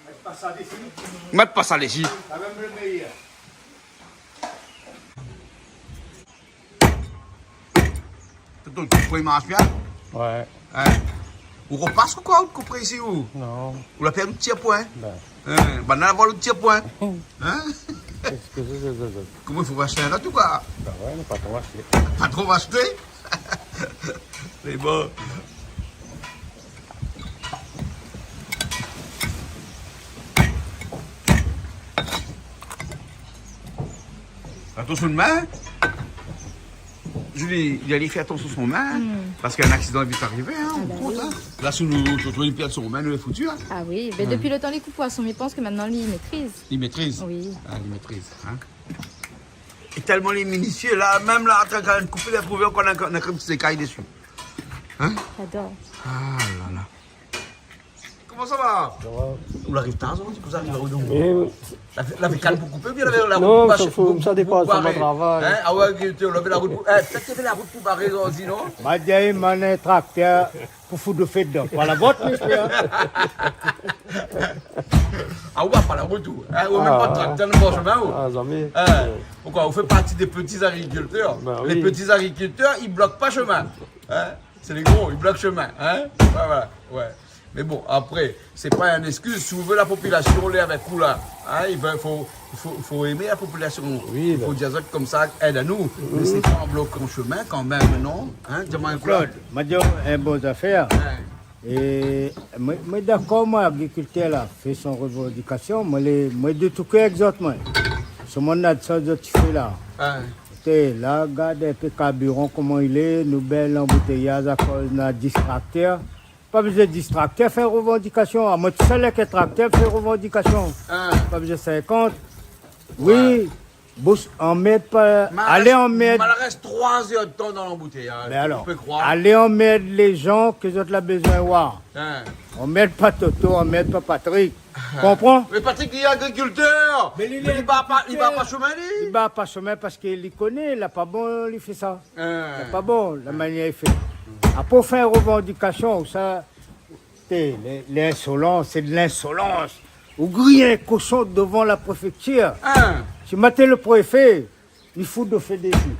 Mèt pa sa dési. Mèt pa sa dési. Sa mèm lo méyèr. Tonton, ou koup i marsh bien ? Ouais. Hein ? Ou ropas ou koi, ou koup isi ou ? Non. Ou la pèrd lo ti poin ? Ben. Hein, banna la vol lo ti poin. Hein ? Kosa sé, sé, sé, sé ? Koman, i fo ashté in ot ou koi ? Ben ouais, mé pa tro ashté. Pa tro ashté ? Sé bon. Atansion out min. Julie, li fé atansion son min, parske in aksidan i vit arivé, hein, ou kont, hein. Ah ben oui. La, si nou, si nou pèrd son min, nou lé fouti, hein. Ah oui, ben, dopi lo tan li koup poison, mi pans ke mintnan li métriz. Li métriz. Oui. Ah, li métriz, hein. É tèlman li lé minisié, la, mèm la, kan li koup, li la trouvé ankor in, in, in krèm sékay dési. Hein ? J'adore. Ah là là. Koman sa va ? Sa va. Ou la ariv tar, ou di kosa, ou ariv tar, ou donk. Eh oui. Lavé, lavé kan pou koupé, oubien lavé la rout pou baré ? Non, sa fo, sa dépan, sa mon travay. Hein ? Ah ouais, ke té, lavé la rout pou, eh, pétèt lavé la rout pou baré, non, sinon ? Ma di aou, man, in traktèr pou fout lo fé dedan. Pa la vot, mésyé, hein. Ah ouais, pa la rout, ou. Hein, ou mèm pa de traktèr, nou, franchement, ou. Ah, zamé. Hein, poukoué ? Ou fé parti dé pti agrikiltèr. Ben oui. Lé pti agrikiltèr, i blok pa shomin. Hein ? Sé lé gro, i blok shomin, hein ? Ouais, ouais, ouais. Mé bon, apré, sé pa in éskiz. Si ou vé la popilasion lé avèk ou la, hein, i fo, fo, fo, fo èm la popilasion. Oui, ben. I fo dir azot konmsa, èd anou. Mé sé pa an blokan shomin kanmèm, non ? Hein, di amoin, Claude, ma di aou in bon zafèr. Ouais. É moin, moin dakor, moin, agrikiltèr la fé son révandikasion, moin lé, moin lé de tout kèr èk zot, moin. Sé mon ad sa zot i fé la. Ouais. Té, la, gard in pé karbiran koman i lé, nou bèl anboutéyaz akoz na dis traktèr. Pa bézoin dis traktèr fé révandikasion. Amoin tousèl èk in traktèr fé révandikasion. Hein. Pa bézoin sinkant. Oui, bous, anmèrd pa, alé anmèrd. Mé rès troi zèr de tan dan lanboutéyaz. Mé alor, ou pé kroir. Alé anmèrd lé jan ke zot la bézoin oir. Hein. Anmèrd pa Toto, anmèrd pa Patrick. Konpran ? Mé Patrick, li lé agrikiltèr. Mé li lé agrikiltèr. Mé li bar pa, li bar pa shomin, li. Li bar pa shomin parske li koné, la pa bon, li fé sa. Hein. La pa bon, la manièr li fé. Apré, ou fé in révandikasion, ou sa, té, lé, lé insolan, sé de l'insolans. Ou griy in koshon dovan la préfèktir. Hein. Si moin té lo préfé, mi fout lo fé dési.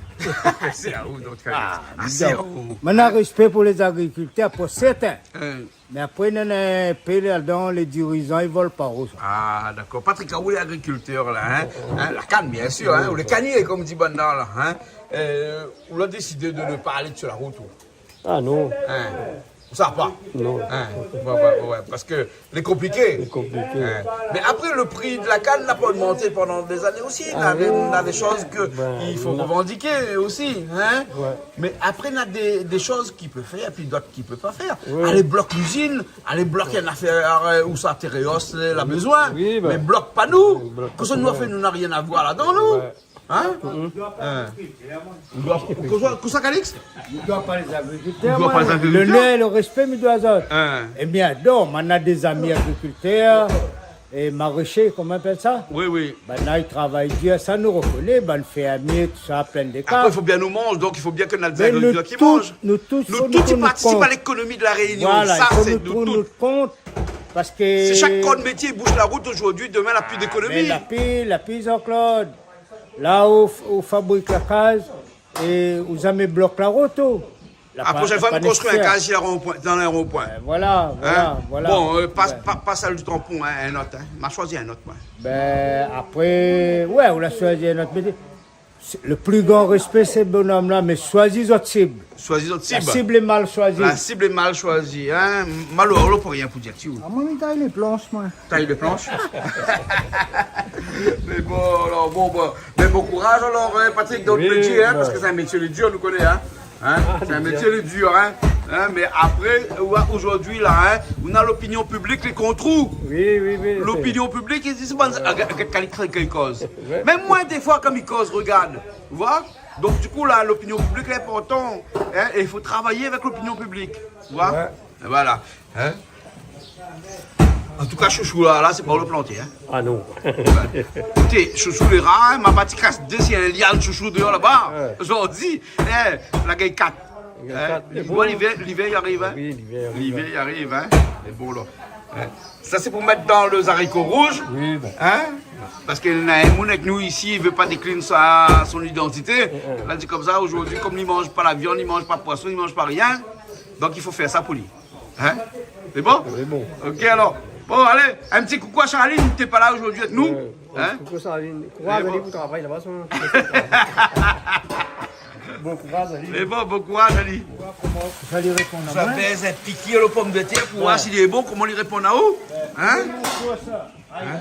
Sé aou, donk. Ah, ah, sé aou. Moin na rèspé pou lé zagrikiltèr, pou sèrtin. Hein. Mé apré, néna in pé ladan, lé dirizan, i vol pa o sa. Ah, dakor. Patrick, ou lé agrikiltèr la, hein ? Hein, la kann, biensir, hein, ou lé kanié, konm di banna la, hein ? Euh, ou la désidé de ne pa alé sur la rout, ou ? Ah non. Hein ? Sa pa ? Non. Hein ? Ouais, ouais, ouais, ouais, parske lé konpliké. Lé konpliké. Hein ? Mé apré, lo pri de la kann la pa ogmanté pandan dé zané osi. Ah oui. Néna dé, néna dé shoz ke i fo révandiké osi, hein ? Ben, néna. Ouais. Mé apré, néna dé, dé shoz ki pé fèr, épi dot ki pé pa fèr. Oui. Alé blok lizine, alé blok in afèr, euh, ousa Téréos, euh, la bézoin. Oui, ben, mé blok pa nou. Blok pa nou. Kosa nou la fé, nou na rien a voir ladan, nou. Ouais. Hein ? Mhm. Hein. Ou doi, kosa, kosa, Calix ? Mi doi pa lé zagrikiltèr, moin. Ou doi pa lé zagrikiltèr ? Lonèr, lo rèspé, mi doi azot. Hein. Ébin, donk, moin na dé zami agrikiltèr. É maréshié, koman i apèl sa ? Oui, oui. Banna i travay dir, sa nou rokoné, bann fèrmié, tousa, plin dé ka. Apré, i fo bien nou manz, donk i fo bien ke nout agrikiltèr i manz. Mé nou tout, nou tout, fo nou trouv nout kont. Nou tout i partisip a lékonomi de La Rénion. Voilà, i fo nou trouv nout kont, parske... Si shak kor de métié i boush la rout zordi, domin, na pi d'ékonomi. Ah, mé la pi, la pi, Jean-Claude. La ou, ou fabrik la kaz, é ou zamé blok la rout, ou. La proshèn foi, nou konstrui in kaz isi la ronpoin, dan in ronpoin. Hein ? Voilà, voilà, voilà. Bon, euh, pa, pa, pa sèl du Tampon, hein, in ot, hein. Ma shoizi in ot, moin. Ben, apré, ouais, ou la shoizi in ot, mé lo pli gran rèspé, sé bonom la, mé shoizi zot sib. Shoizi zot sib. La sib lé mal shoizi. La sib lé mal shoizi, hein. Malo, ou la pou rien pou dir, ti ou. Ah, moin, mi tay lé plansh, moin. Tay lé plansh. Mé bon, alor, bon, bon. Mé bon kouraz, alor, hein, Patrick, donk, oui, lé dir, hein, ben, parske sé in métié lé dir, nou koné, hein. Hein ? Ah, sé in métié lé dir, hein. Hein, mé apré, ou oi, zordi la, hein, ou na lopinion piblik lé kont ou. Oui, oui, oui. Lopinion piblik, i di, sé pa, gard, gard, gard, gard, gard. Ouais. Mèm moin, défoi, kan mi koz, regard, ou voi ? Donk, du kou, la, lopinion piblik lé inportan, hein, é i fo travay avèk lopinion piblik, ou voi ? Ouais. É voilà. Hein ? An tou ka, shoushou la, la, sé pa ou la planté, hein ? Ah non. Té, shoushou lé rar, hein, ma parti kas dé, sé in liann shoushou déor laba. Ouais. Zordi, hein, la gingn kat. Hein ? Bon, livèr, livèr i ariv, hein ? Oui, livèr i ariv, hein. Livèr i ariv, hein ? Lé bon, la. Hein ? Sa sé pou mèt dan lé zariko rouz. Oui, bin. Hein ? Parske néna in moun avèk nou isi, li vé pa déklin sa, son idantité. Li la di konmsa, zordi, konm li manz pa la viann, li manz pa poison, li manz pa rien, donk i fo fé sa pou li. Hein ? Lé bon ? Lé bon. Ok, alor. Bon, alé, in ti koukou a Charline, té pa la zordi avèk nou. Hein ? Koukou Charline. Kouraz ali pou travay laba, son. Bon kouraz ali. Lé bon, bon kouraz ali. Koman sa li réponn amoin ? Sa fé in pikir lo pomdetèr pou oir si lé bon, koman li réponn aou ? Hein ? Hein ?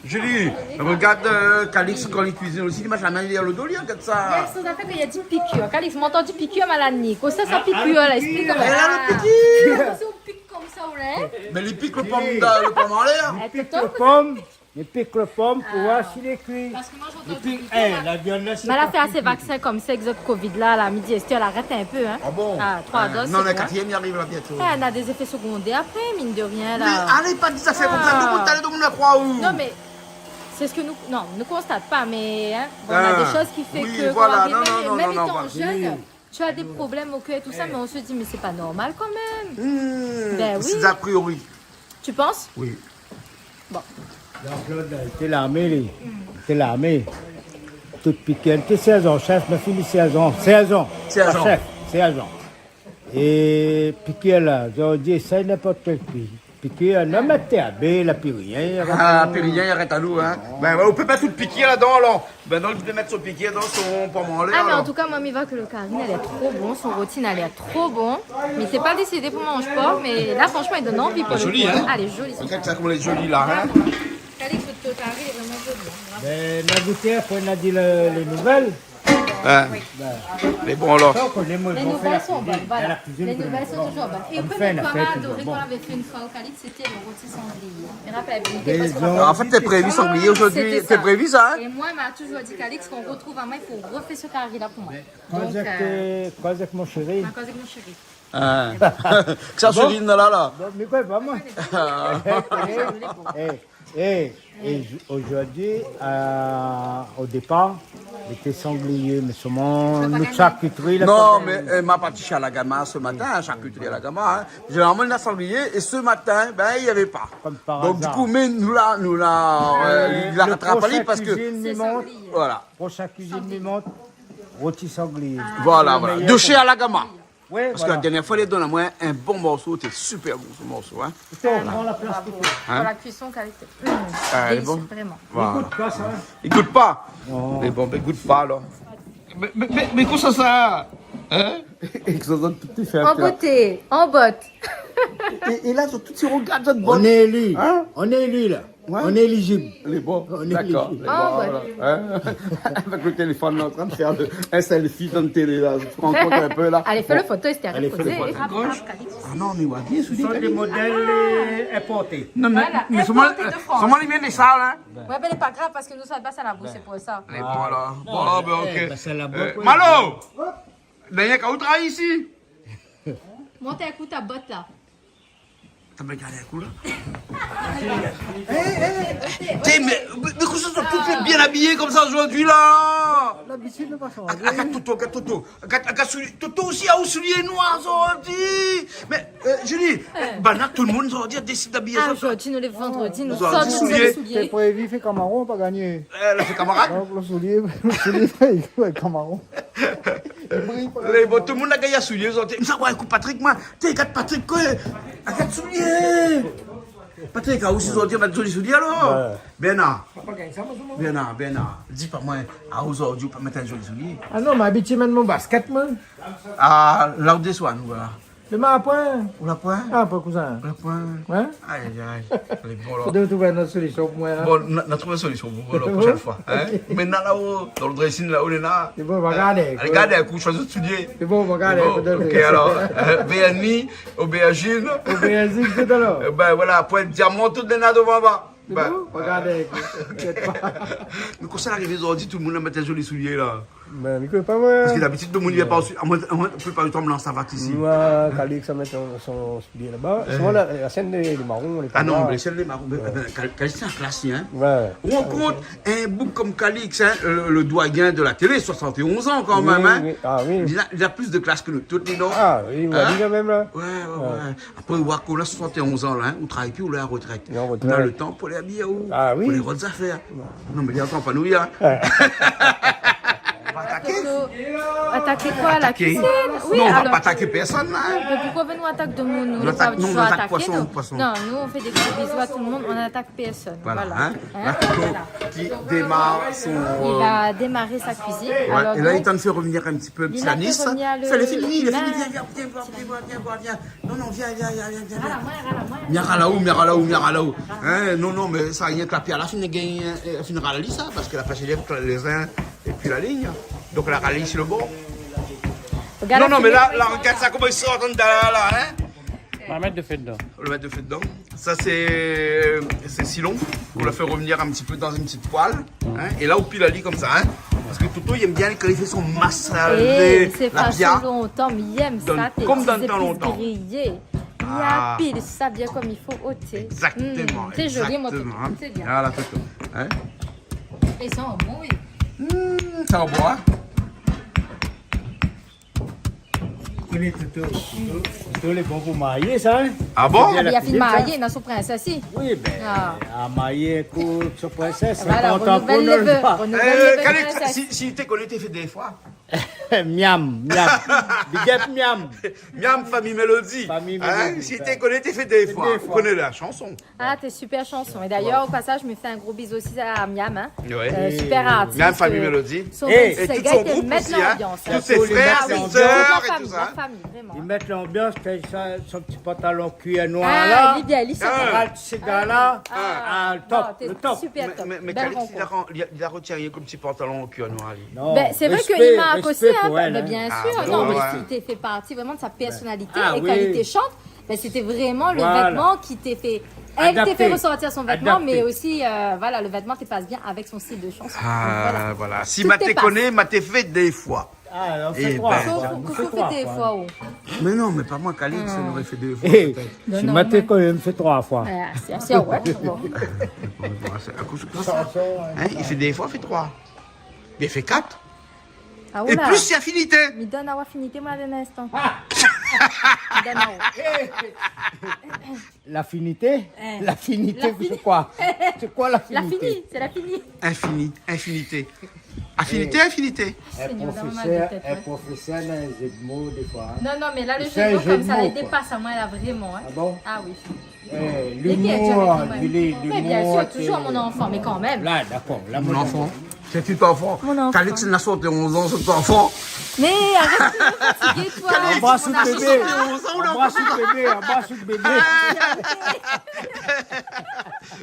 Julie, regard, euh, Calix kan li kuizine osi, li mèt la min dèrièr lo do, li, regard sa. Mé sé zafèr ke li la di pikir. Calix, moin la antandi pikir, maladi. Kosa sa pikir la, esplik amoin. Èl la lo pikir. Kosa ou pik konmsa, ou la, hein ? Mé li pik lo pom, lo pom anlèr. Li pik lo pom, li pik lo pom pou oir si lé kui. Parske moin, mi antann pikir, la viann la, sé pa kui. Mé la fé asé vaksin konmsa, èk zot covid la, la, mi di, èske la arèt in pé, hein ? Ah bon ? Ah, troi doz, non, sé bon. Katrièm i ariv la bientôt. Eh, néna dé zéfé segondèr apré, mine de rien, la. Mé alé pa di zafèr konmsa, nou, talèr, tout lo moun va kroir ou. Non, mé sé sak nou, non, nou konstat pa, mé, hein, bon, néna dé shoz ki fé ke, oui, voilà, koman dir, non, mèm, non, mèm non, étan jèn, tu as des problèmes au cœur et tout ça, mais on se dit, mais c'est pas normal quand même. Hmm, ben oui. C'est a priori. Tu penses ? Oui. Bon. Jean-Claude, la, li té larmé, li. Li té larmé. Tout pikir, li té sèrzan shèf, mé fini sèrzan, sèrzan. Sèrzan. Pa shèf, sèrzan. É pikir la, zordi, sa, ninport kèl pi-, pikir, non, mé té abé, la pi rien, i arèt anou. Ah, pi rien, i arèt anou, hein. Non. Ben, ouais, ou pé pa tout pikir ladan, alor. Ben, donk, li pé mèt son pikir dan son pom anlèr, alor. Ah, mé an tou ka, moin, mi voi ke lo kari la lèr tro bon, son roti la lèr tro bon. Mi té pa désidé pou manz pork, mé la, fransman, li donn anvi pou lo kou, hein. Lé zoli, hein. Ah, lé zoli, son kari. Regard sa, koman lé zoli, la, hein. Calix, out kari lé vréman zoli, hein. Bravo. Ben, na gouté, apré, na di le, lé nouvèl. Hein. Oui. Lé bon, alor. Sa, ou koné, moin, lé nouvèl son bone, voilà. Lé nouvèl son toujour bone. É ou koné koi, ma adoré kan lavé fé in foi o Calix, sété lo roti sanglié. Mi rapèl bien, parske... An fèt, té prévi sanglié zordi, té prévi sa, hein ? É moin, ma toujour di, Calix, kan ou artrouv amoin, i fo ou rofé se kari la pou moin. Donk, euh, koz èk mon shéri. Ma koz èk mon shéri. Hein. Kosa shéri néna la, la ? Bon, mé koi, pa moin. Eh, eh, zordi, euh, o dépar, lété sanglié, mé solman nout sharkitri la... Non, mé, euh, ma parti shé Alagama se matin, hein, sharkitri Alagama, hein. Zénéralman, néna sanglié, é se matin, ben, i navé pa. Konm par azar. Donk, di kou, mé nou la, nou la, euh, li la ratrap ali parske... Lo proshin kuizine mi mont, voilà. Proshin kuizine mi mont, roti sanglié. Voilà, voilà. De shé Alagama. Parske la dèrnièr foi, li la donn amoin in bon morso, té super bon, se morso, hein. Voilà. Pran la plas pou toi. Hein ? Pou la kuison, kalité. Ah, lé bon. Délisyé, vréman. Voilà. Li gout pa sa, hein ? Li gout pa ? Non. Mé bon, ben, gout pa, alor. Mé, mé, mé, mé kosa sa, hein ? É sa, sa, tout lé fé an boté, an bot. É, é la, tout i regard, sa, bon. On est élu. Hein ? On est élu, la. Ouais. On est éligible. Lé bon. On est éligible. D'accord. Lé bon, voilà. Hein ? Avèk lo téléfone, la, an trin de fé le, in selfie dan la télé, la. Ou te rann kont in pé, la ? Alé, fé le foto, Esther. Alé, fé le foto. Bon. À gauche. Ah non, mé ouais, bien sûr. Ce sont des modèles, euh, importés. Non, mé, voilà, mé solman, importés de France. Solman, li vien de sa, la. Ouais, ben, lé pa grav, parske nou, sa i pas a la boush, sé pou sa. Lé bon, la. Bon, ben, ok. Eh, pas a la boush, euh, ouais. Malo ! Dèrièr, kan ou travay isi ? Mont in kou ta bot, la. Atann, mé gard in kou, la. Eh, eh, té, mé, mé, mé kosa sa, tout lé bien abiyé konmsa zordi, la ? Labitid, nou pa sanz. Gard, gard Toto, gard Toto. Gard, gard soulié. Toto osi, aou soulié noir zordi. Mé, euh, Julie, euh, banna, tout lo moun zordi la désid abiyé sa. Ah, zordi, nou lé vandredi, nou sort, nou sort soulié. Té prévi fé kamaron, pa gingné. Eh, la fé kamarad. Donk, lo soulié, lo soulié, fé kamaron. Lé bon, tout lo moun la gingn soulié zordi. Mé sa, ouais, ékout Patrick, moin, té, gard Patrick, koi. Gard soulié. Patrick, aou osi zordi, ou mèt zoli soulié, alor ? Ouais. Bernard. Bernard, Bernard, di pa moin, aou zordi, ou pa mèt in zoli soulié ? Ah non, ma abitié mèt mon basket, moin. Ah, la ou désoi anou, voilà. Mé ma poin. Ou la poin ? Ah, poin kouzin. Ou la poin ? Ouais. Ay, ay, ay. Lé bon, la. Fodré trouv in not solision pou moin, hein. Bon, nou, nou trouv in solision pou ou, la, proshèn foi, hein. Mé la, la, o, dan lo dressing, la, ou lé la. Lé bon, va gardé, alé, gard in kou, shoizi out soulié. Lé bon, va gardé, lé bon, fodré... Ok, alor, euh, Béani, Aubergine. Aubergine, tout à l'heure. Euh, ben voilà, poin diaman, tout lé la dovan, va. Lé bon, va gardé, inkièt pa. Mé kosa la arivé zordi, tout lo moun la mèt in zoli soulié, la. Bin, mi koné pa, moin. Parske dabitid, tout moun i vien pa osi. Amoin, amoin, la plipar di tan, mi lans savat isi. Moin, Calix, sa mèt son, son bié laba. Hein. Sovan, la, la shèn dé, dé maron, lé pa... Ah non, la shèn dé maron, mé, euh, Cal-, Calix, sé in klas, hein. Ouais. Ou rann kont, in boug konm Calix, hein, le, le doyen de la télé, soixante et onze ans kan mèm, hein. Oui, oui. Ah oui. Li na, li na plis de klas ke nou tout, li, non ? Ah oui, ou la vi kan mèm, la. Ouais, ouais, ouais. Apré, ou voi, kan ou na soixante et onze ans la, hein, ou travay pi, ou lé an retrèt. Ou lé an retrèt. Ou na le tan pou alé abiy aou, ah oui, pou alé rod zafèr. Non, mé li antann pa nou, li, hein. Ouais. On va attaquer ? Attaquer quoi, la cuisine ? Oui, non, on va pas attaquer personne, là, hein. Mais pourquoi vous nous attaquez de nous, nous, les femmes, toujours attaquer, donc ? Non, mais on attaque poisson, poisson. Non, nous, on fait des gros bisous à tout le monde, on n'attaque personne. Voilà, hein. Voilà. Là, Toto qui démarre son, euh... Il va démarrer sa cuisine. Ouais, alors et là, donc, il t'en fait revenir un petit peu, petit anis. Il a fait revenir le cumin. Ça, il est fini, il est fini. Viens, viens, viens, viens, viens, viens, viens, viens. Non, non, viens, viens, viens, viens, viens. Rala, moin, rala, moin. Mia rala ou, mia rala ou, mia rala ou. Hein, non, non, mé sa, rienk la pièr la fine gingn, euh, fine rala li sa, parske la pèsh lé zin épi la lign. Donk la rala si le bor. Non, non, mé la, la, regard sa, koman li sort andan la, la, hein. On va mettre de feu dedans. On va mettre de feu dedans. Ça, c'est, c'est Silon. On l'a fait revenir un petit peu dans une petite poêle. Hein, é la, ou pil ali konmsa, hein. Parske Toto, li èm bien kan li fé son masalé, la pièr. É sé fason lontan, mi èm sa, té ti zépis griyé. Donk, konm dan tan lontan. Ah. Li apil sa bien konm i fo, oté. Exactement, exactement, hein. Mm, sé zoli, mon Toto, sé bien. Voilà, Toto, hein. É i san bon, oui. Mm, i san bon, hein. Koné Toto, Toto, Toto lé bon pou marié, sa, hein. Ah bon ? Sé bien la kuizine, sa. Ah, li la fine marié, na son prinsès, si. Oui, bin, a marié èk son prinsès, voilà, sinkant an pou nouvèl vi. Renouvèl le vœu, renouvèl le vœu de prinsès. Euh, Calix, si, si té koné, té fé dé foi. Miam, miam. Big up, miam. Miam, Famille Mélodie. Famille Mélodie, ouais. Hein, si té koné, té fé dé foi. Fé dé foi. Ou koné la shanson. Ah, té super shanson. Et d'ailleurs, au passage, je me fais un gros bisou aussi à Miam, hein. Ouais. Euh, super artiste, Miam, Famille Mélodie. Son vingt-six gars, té mèt l'ambiance, hein. Et tout son groupe aussi, hein. Tous ses frères, ses sœurs et tout ça, hein. Ah oui, toute la famille, toute la famille, vraiment. Li mèt l'ambians, té sa, son ti pantalon kuir noir la. Ah, li lé bien, li sort. Ah, ti séga la. Ah, top, le top. Non, té super top. Belle rencontre. Mé, mé, mé Calix, li la ran-, li la, li la rotiré rienk in ti pantalon kuir noir, li. Non, respé, respé pou èl, hein. Mé bien sûr, non, mé si té fé parti vréman de sa pèrsonalité é kan li té shant, bin, sété vréman le vètman ki té fé, èl té fé resortir son vètman, mé osi, euh, voilà, le vètman té pas bien avèk son stil de shanson. Donk, voilà. Ah, voilà. Si ma té koné, ma té fé dé foi. Ah, nou fé troi foi. Sauf, nou fé troi foi. Mé non, mé pa moin, Calix, nou noré fé dé foi, pétèt. Non, non, moin. Si ma té koné, mi fé troi foi. Ah, sé, sé, ouais, bon. Bon, bon, sé akoz de sa. Shanson, hein, li fé dé foi, li fé troi. Li fé kat. Ah, oula. É plis si Affinité. Mi donn aou Affinité, moin, dan in instan. Mi donn aou. L'affinité ? Hein. L'affinité, c'est quoi ? C'est quoi l'affinité ? La fini, sé la fini. Infini, infinité. Affinité, infinité. Seigneur, dan mon tèt, ouais. In profésèr, in profésèr na in jeu de mots, défoi, hein. Non, non, mé la, le jeu de mots konmsa, li dépas amoin, la, vréman, hein. Ah bon ? Ah oui. Eh, l'humour, Julie, l'humour, t'es... Mais bien sûr, toujours mon enfant, mais quand même. La, dakor, la, mon enfant. Sé ti ton anfan. Mon anfan. Calix, li na soixante et onze ans, sé ton anfan. Mé arèt, tu es fatigué, toi. Calix, li na soixante et onze ans, ou la... Anbras out bébé, anbras out bébé.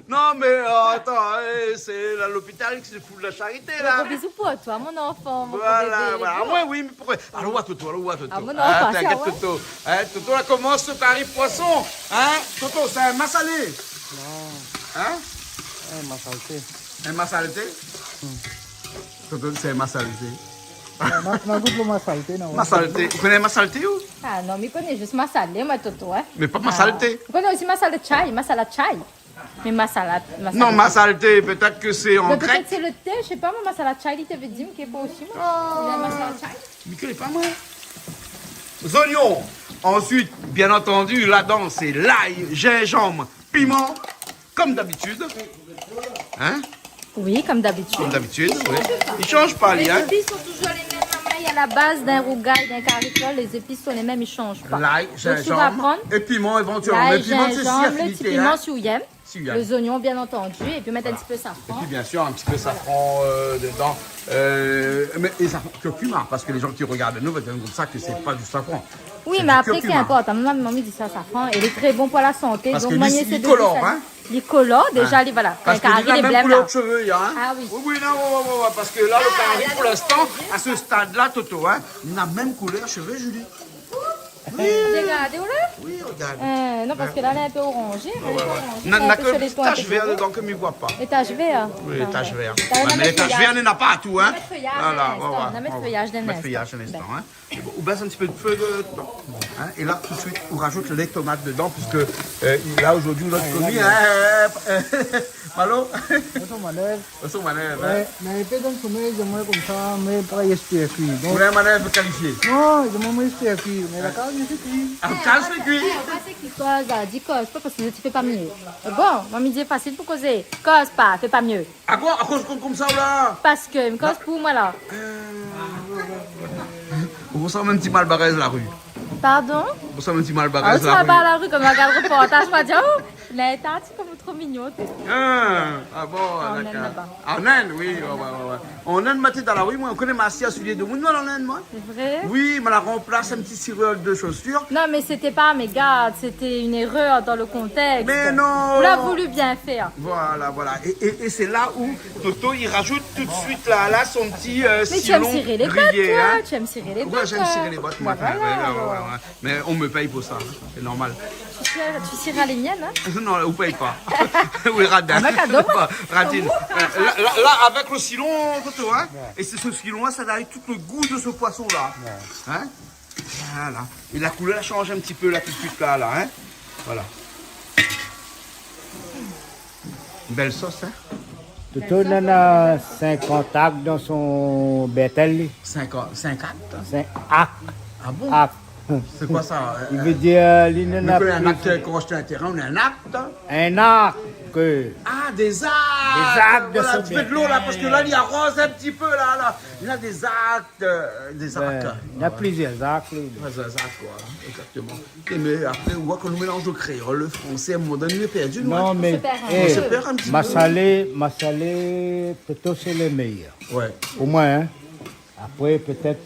Non, mé, euh, atann, eh, sé la, lopital ki sé fou de la sharité, la. Gros bisous pour toi, mon enfant, mon gros bébé. Voilà, voilà. Ah ouais, oui, mé Pourkoi ? Alon oir Toto, alon oir Toto. Ah, mon anfan, sa, ouais. Hein, Toto, la komans son kari poison. Hein ? Toto, sé in masalé. Non. Hein ? In masalté. In masalté ? Hmm. Toto, sé in masalté. Non, non, non, gout lo masalté, non, ouais. Masalté. Ou koné masalté, ou ? Ah non, mi koné zis masalé, moin, Toto, hein. Mé pa masalté. Ah. Ou koné osi masala chai, masala chai. Mé masala, masala... Non, masalté, pétèt ke sé an grèk. Mé pétèt sé le thé, mi koné pa, moin, masala chai, li té vé dir, mi koné pa osi, moin. Ah. Li na masala chai. Mi koné pa, moin. Zoignon. Ansuit, bien antandi, ladan, sé lay, zinzanm, piman, konm dabitid. Hein ? Oui, konm dabitid. Konm dabitid, oui. I sanz pa, li, hein ? Les épices sont toujours les mêmes, maman, à la base d'un rougail, d'un kari kréol, les épices sont les mêmes, i sanz pa. Lay, zinzanm é piman évantièlman. Donk, tu vas prendre lay, zinzanm, le ti piman, si ou yèm. Mé piman, sé si affinité, hein. Si ou yèm. Le zoignon, bien antandi, épi mèt in ti pé safran. Voilà. Épi, bien sûr, in ti pé safran, euh, dedan. Euh, mé, é safran kurkuma, parske lé zan ki rogard anou va dir konmsa ke sé pa du safran. Oui, mé apré, k'inport, mon momon i di sa, safran, é lé tré bon pou la santé. Donk, moin, sé de sa. Parske li, li kolor, hein. Li kolor, déza, li, voilà. Parske li na mèm koulèr de shové, hein. Ah oui. Oui, oui, non, ouais, ouais, ouais, ouais, parske la, le kari, pou linstan, a se stad-la, Toto, hein, li na mèm koulèr shové, Julie. Oui. Regardez, ou la ? Oui, regarde. Euh, non, parce que là, elle est un peu orangée, mais elle est orangée, c'est un peu sur les tons, un peu plus rouge. Na, na ke ti tash vèr dedan ke mi voi pa. Les taches vertes. Oui, les taches vertes. Ah, ouais. Mé lé tash vèr, néna partou, hein. Na mèt feuillage dans un instant. Voilà, ouais, ouais. Na mèt feuillage dans un instant. Mèt feuillage dans un instant, hein. Bon. É bon, ou bès in ti pé de fé dedan. Hein, é la, tout de suite, ou rajout lé tomat dedan, puisque, euh, la, zordi, nout komi, hein, euh, euh, Malo ? Bonsoir, Manèv. Bonsoir, Manèv, hein. Ouais, mé in pé dan somèy, di amoin konmsa, mé pa espèr kui. Donk, ou néna in Manèv kalifié ? Non, di amoin, moin espèr kui, mé la kaz, mi fé kui. Ah, kaz, fé kui. Eh, ou koz, di koz pa, parske ti fé pa myé. Bon, moin, mi di fasil pou kozé. Koz pa, fé pa myé. Ah bon, akoz konmsa, ou la ? Parske mi koz pou moin, la. Euh, ou rosanm in ti malbarèz la ri. Pardon ? Ou rosanm in ti malbarèz la ri. Ah, ou ti malbarèz la ri, kan ma gard reportaz, ma di, oh, lé tati konm tro mignon, té. Ah, ah bon, d'accord. En Inde, là-bas. En Inde, oui, ouais, ouais, ouais, ouais. En Inde, ma té dan la ri, moin, ou koné, ma asiz a soulié demoun, moin, en Inde, moin. C'est vrai ? Oui, ma la ranplas in ti sirèr de shosir. Non, mais c'était pas mégarde, c'était une erreur dans le contexte. Mais non. On a voulu bien faire. Voilà, voilà. Et, et, et c'est là où Toto, il rajoute tout de suite là, là, son petit, euh, silon grillé, hein. Mais tu aimes cirer les bottes, toi. Tu aimes cirer les bottes, hein. Ouais, j'aime cirer les bottes, moi. Bah voilà, alors. Ouais, ouais, ouais, ouais. Mais on me paye pour ça, hein. C'est normal. Tu cireras, tu cireras les miennes, hein ? Non, ou pèy pa. Oui, radin. Ah, mé kado, moin. Radine. Euh, là, là, là, avec le silon, Toto, hein. Ouais. Et c'est ce silon-là, ça a tout le goût de ce poisson-là. Ouais. Hein ? Voilà. Et la couleur change un petit peu là tout de suite là, là, hein ? Voilà. Bèl sos, hein ? Toto néna sinkant ak dan son bèrtèl, li. Sinkant, sinkant ? Sink ak. Ah bon ? Ak. C'est quoi ça ? Li vé dir, li néna plis. Kan ou ashté in térin, ou néna in ak. In ak. Ah, des arcs. Des arcs de sommeil. Voilà, un petit peu de l'eau là, parce que là, il arrose un petit peu là, là. Il a des arcs, euh, des arcs. Ouais, il a plusieurs arcs, lui. Ouais, c'est un arc, quoi, hein, exactement. Et mais après, on voit que nous mélangeons le créole, le français, à un moment donné, on est perdu, nous, hein. Non, mais, eh, on se perd un petit peu. Masalé, masalé, Toto, c'est le meilleur. Ouais. Pour moi, hein. Après, peut-être,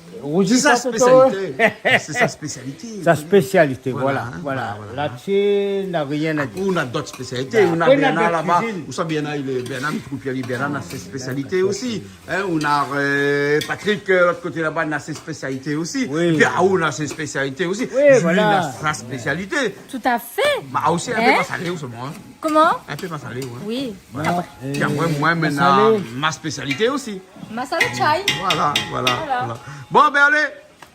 c'est sa spécialité. C'est sa spécialité, voilà, hein, voilà. Là-dessus, n'a rien à dire. Après, on a d'autres spécialités. On a Bernard là-bas. Ou sa, Bernard, il est, Bernard, mi trouv bien, Bernard, na ses spécialités aussi. Hein, on a, euh, Patrick, euh, l'autre côté là-bas, na ses spécialités aussi. Oui. Et puis, Raoul na ses spécialités aussi. Oui, voilà. Julie na sa spécialité. Tout à fait. Bah, aussi, un peu masalé, en ce moment, hein. Comment ? Un peu masalé, ouais. Oui. Voilà. Non, euh, masalé. Puis après, moi, moi, maintenant, ma spécialité aussi. Masala chai. Voilà, voilà, voilà. Bon, ben, allez.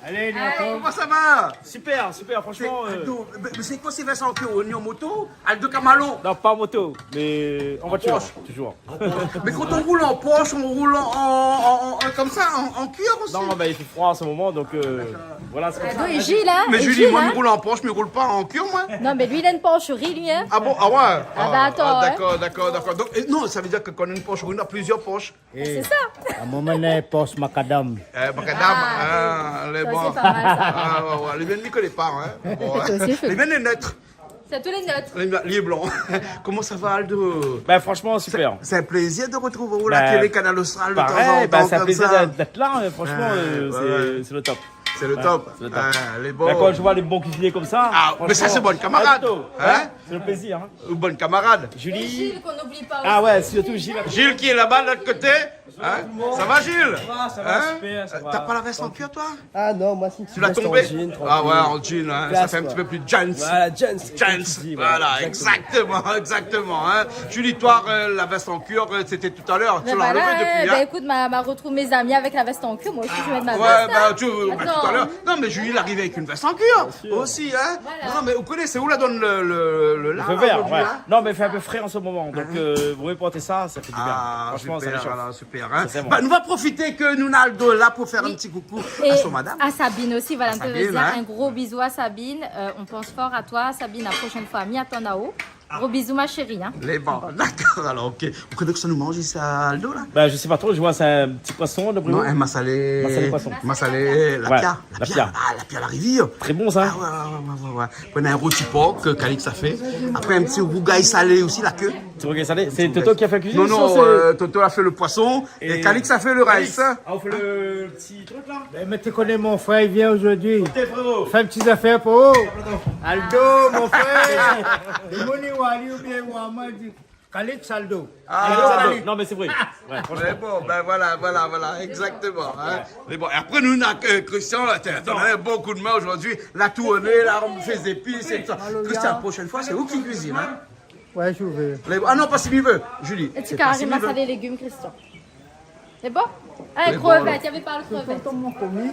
Allez, Aldo. Comment ça va ? Super, super, franchement, euh. Aldo, mais, mais c'est quoi ces vestes en cuir, oignon moto ? Aldo Camalo ? Non, pas moto, mais en voiture, toujours. En Porsche. Mais quand on roule en Porsche, on roule en, en, en, en, comme ça, en, en cuir aussi ? Non, bah, il fait froid en ce moment, donc, euh, voilà, c'est comme ça. Aldo et Gilles, hein. Mais Julie, moi, je roule en Porsche, mais je roule pas en cuir, moi. Non, mais lui, il a une Porsche, lui, hein. Ah bon ? Ah ouais ? Ah bah, attends, hein. Ah, d'accord, d'accord, d'accord. Donc, euh, non, ça veut dire que quand on a une Porsche, on a plusieurs Porsches. Eh, c'est ça. À un moment, on a un Porsche macadam. Eh, macadam, ah, oui. Ah, lé bon. Ça, c'est pas mal, ça. Ah, ouais, ouais. Les miennes, je connais pas, hein. Bon, hein. Toi aussi, je connais. Les miennes, les neutres. C'est tous les neutres. Les, les blancs. Comment ça va, Aldo ? Ben, franchement, super. C'est, c'est un plaisir de retrouver vous, la télé Kanal Austral, de temps en temps, comme ça. Ben, pareil, ben, c'est un plaisir d'être, d'être là, hein. Franchement, euh, c'est, c'est le top. Ouais, ouais. C'est le top. Ouais, c'est le top. Ah, les bons. Là, quand je vois les bons cuisiniers comme ça, franchement, c'est bon camarade. Ah, mais ça, c'est bon camarade, hein ? Hein ? C'est le plaisir, hein. Ou bon kamarad. Julie. Et Gilles, qu'on n'oublie pas aussi. Ah ouais, surtout Gilles. Gilles qui est là-bas, de l'autre côté. Hein ? Ça va, Gilles ? Ça va, ça va, super, ça va. Hein ? Euh, t'as pas la veste en cuir, toi ? Ah non, moi, c'est une petite veste en jean, tranquille. Tu l'as tombée ? Ah ouais, en jean, hein. Classe, quoi. Ça fait un petit peu plus gents. Voilà, gents, comme tu dis, voilà, exactement. Gents, voilà, exactement, hein. Julie, toi, euh, la veste en cuir, euh, c'était tout à l'heure. Tu l'as enlevée depuis, hein ? Mais voilà, euh, ben, écoute, ma, ma retrouve mes amis avec la veste en cuir, moi aussi, je vais mettre ma veste, hein. Ah ouais, bah, tu, bah, tout à l'heure. Attends. Non, mais Julie, il arrive avec une veste en cuir aussi, hein. Bien sûr. Voilà. Non, mais vous connaissez, ou la donn le, le, le, le feu vert, ouais. Non, mais il fait un peu frais en ce moment, donc, euh, vous pouvez porter ça, ça fait du bien. Franchement, ça réchauffe. Ah, super, alors, super, hein. Sincèrement. Bah, nou va profité que nou néna Aldo la pou fé in ti coucou à son madame. Oui. Et à Sabine aussi, voilà, un gros bisou à Sabine. Euh, on pense fort à toi, Sabine, la prochaine fois, mi atann aou. Gros bisous, ma chérie, hein. Lé bon, d'accord, alors, ok. Ou koné kosa nou manz isi, Aldo, la ? Ben, je sais pas trop, je vois, c'est un petit poisson, d'après vous ? Non, in masalé. Masalé poisson. Masalé, lapia. Ouais, lapia. Lapia. Ah, lapia la rivière. Très bon, ça. Ah, ouais, ouais, ouais, ouais, ouais. Pran in roti por, euh, Calix la fé. Apré, in ti rougay salé osi, la ke. Ti rougay salé. C'est Toto qui a fait la cuisine, ça, c'est... Non, non, euh, Toto la fé le poisson et Calix la fé le rice. Ah, on fait le petit truc, là. Ben, mé ou koné, mon frèr, li vien zordi. Fé in ti zafèr pou ou. Aldo, mon frèr. Li di, ou lé ali oubien ou lé amoin, li di, Calix Aldo. Ah. Calix Aldo. Non, mé sé vré. Ouais, franchement. Mé bon, bin voilà, voilà, voilà, exactement, hein. Mé bon, é apré, nou, nou na, euh, Christian, la, té, té, nou na in bon kou d'min zordi. La tourné, la, nou fé zépis, é tousa. Maloya. Christian, la proshèn foi, sé ou ki kuizine, hein. Ouais, si ou vé. Lé, ah non, pa si mi vé, Julie. É ti kari massalé légim, Christian. Sé bon ? Ah, lé bon, krevèt, la. Navé pa lo krevèt. Toto, mon komi.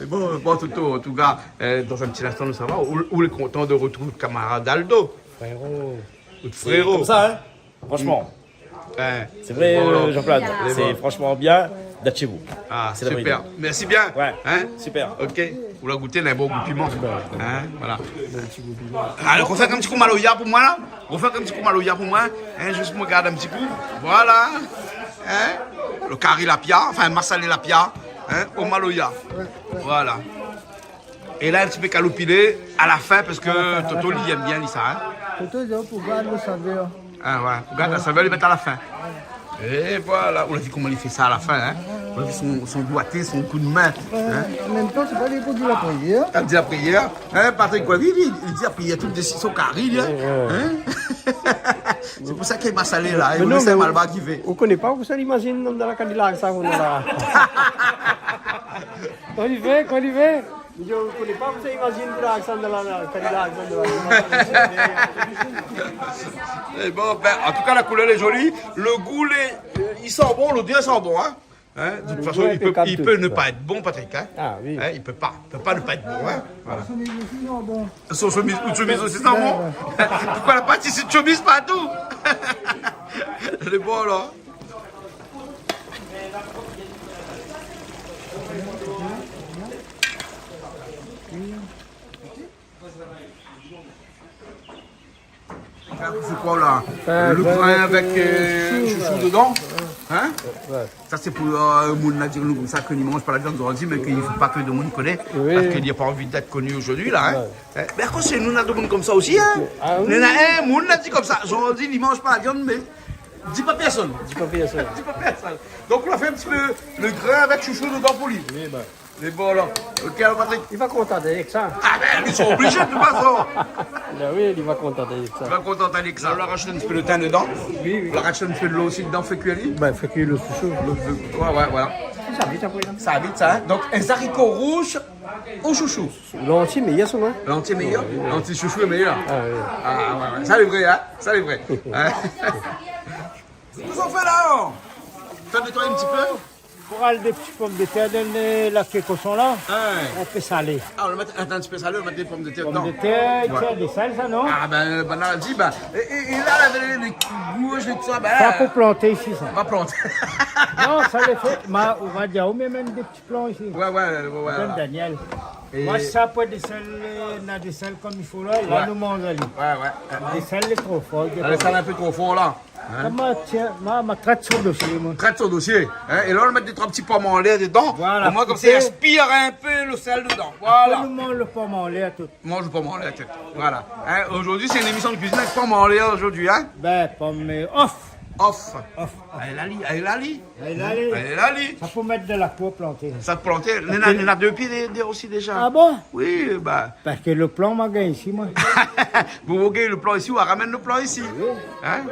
Mé bon, bon, Toto, an tou ka, euh, dan in ti linstan, nou sava. Ou, ou lé kontan de rotrouv kamarad Aldo. Frérot. Out fréro. Sé konmsa, hein ? Franchement. Ouais. Sé vré, bon, euh, Jean-Claude, lé bon, sé franchement bien d'être chez vous. Ah, super. Merci bien. Ouais. Hein ? Super. Ok. Ou la gouté, la, bon gou piman. Hein, voilà. Alé, ou fé in ti kou maloya pou moin, la. Ou fé in ti kou maloya pou moin. Hein, zis pou moin gard in ti kou. Voilà. Hein ? Lo kari lapia, anfin, massalé lapia. Hein, o maloya. Voilà. É la, in ti pé kaloupilé a la fin, parske Toto, li èm bien, li, sa, hein. Toto, li di, pou gard lo savèr. Ah ouais, pou gard lo savèr, li mèt a la fin. É voilà, ou la vi koman li fé sa a la fin, hein. Ou la vi son, son doité, son kou d'min, hein. An mèm tan, sé pa li pou di la prièr. Ah, di la prièr, hein, Patrick, koi, li, li, li di la prièr tout de suit, son kari, hein. Ouais, ouais. Hein ? Sé pou sa ke massalé la, é mé ou non, sé mé malbar ki vé. Ou koné pa ousa li mazine dan la Cadillac, sa, ou la. Kan li vé, kan li vé. Mé ou koné pa ousa li mazine dan la, sa, dan la, la Cadillac, sa, dan la. Mé bon, bin, an tou ka, la koulèr lé zoli. Lo gou lé, euh, i san bon, lodèr i san bon, hein. Hein, de toute façon, il peut, il peut ne pas être bon, Patrick, hein. Ah oui. Hein, il peut pas, il peut pas ne pas être bon, hein. Voilà. Son shemiz osi, non, bon. Son shemiz, out shemiz osi, non, bon. Ouais, ouais. Pourquoi la partie, c'est shemiz partout ? Lé bon, la. Sé koi, la ? Euh, lo grin avèk, euh, shoushou dedan. Hein ? Ouais. Sa, sé pou, euh, moun la di anou konmsa ke li manz pa la viann, zordi, mé ke i fo pa ke demoun i koné, oui, parske li la pa anvi d'èt koni zordi, la, hein. Ouais. Hein ? Mé akoz sé nou, na demoun konmsa osi, hein. Ah oui. Néna in moun la di konmsa, zordi, li manz pa la viann, mé di pa pèrsone. Di pa pèrsone. Di pa pèrsone. Donk, ou la fé in ti pé lo grin avèk shoushou dedan pou li. Oui, bin. Lé bon, la. Ok, alor, Patrick. Li va kontant avèk sa. Ah bin, li sra oblizé, de tout fason. Bin oui, li va kontant avèk sa. Li va kontant avèk sa. Ou la razout in ti pé lo tin dedan. Oui, oui. Ou la razout in ti pé dolo osi dedan, fé kui ali. Bin, fé kui lo shoushou. Lo, lo, ouais, ouais, voilà. Sa vit apré, la. Sa vit, sa, hein. Donk, in zariko rouz o shoushou. Lanti méyèr, sa, non ? Lanti méyèr ? Ouais, ouais. Lanti shoushou lé méyèr. Ah, oui. Ah, ouais, ouais. Sa lé vré, hein ? Sa lé vré. Hein ? Kosa ou fé la, alor ? Fé nétoy in ti pé ? Pou ral dé ti pomdetèr dan, euh, la ké koshon la. Ouais. In pé salé. Ah, ou la mèt, atann, in ti pé salé, ou la mèt dé pomdetèr dedan. Pomdetèr, ouais. Tiens, dé sèl, sa, non ? Ah, bin, banna la di, bin, é, é, é la, la, lé, lé gou, lé tousa, bin, sa pou planté isi, sa. Va planté. Non, sa lé fé. Ma, ou va dir, ou mèm, mèm dé ti plan isi. Ouais, ouais, ouais, ouais. Madame Daniel. É moin, sa, pou dé sèl, euh, na dé sèl konm i fo la, la, ouais, nou manz ali. Ouais, ouais. Dé sèl lé tro for, ah, lé sèl in pé tro for, la. Hein ? Koman, tiens, ma, ma trèt son dosié, moin. Trèt son dosié, hein, é la, ou mèt dé troi ti pom anlèr dedan. Voilà, koupé. Omoin, konmsa, i aspir in pé lo sèl dedan. Voilà. Apré, nou manz lo pom anlèr, tout. Manz lo pom anlèr, tout. Voilà. Hein, zordi, sé in émision de kuizine avèk pom anlèr zordi, hein. Bin, pom, euh, off. Off. Off, off. Alé, la li, alé, la li. Alé, la li. Alé, la li. Sa pou mèt dan la kour planté. Sa pou planté. Néna, néna dé pié dé, dé osi déza. Ah bon ? Oui, ba. Parske lo plan, ma gingn isi, moin. Bon, OK, lo plan isi, ou va ramenn lo plan isi. Oui. Hein ?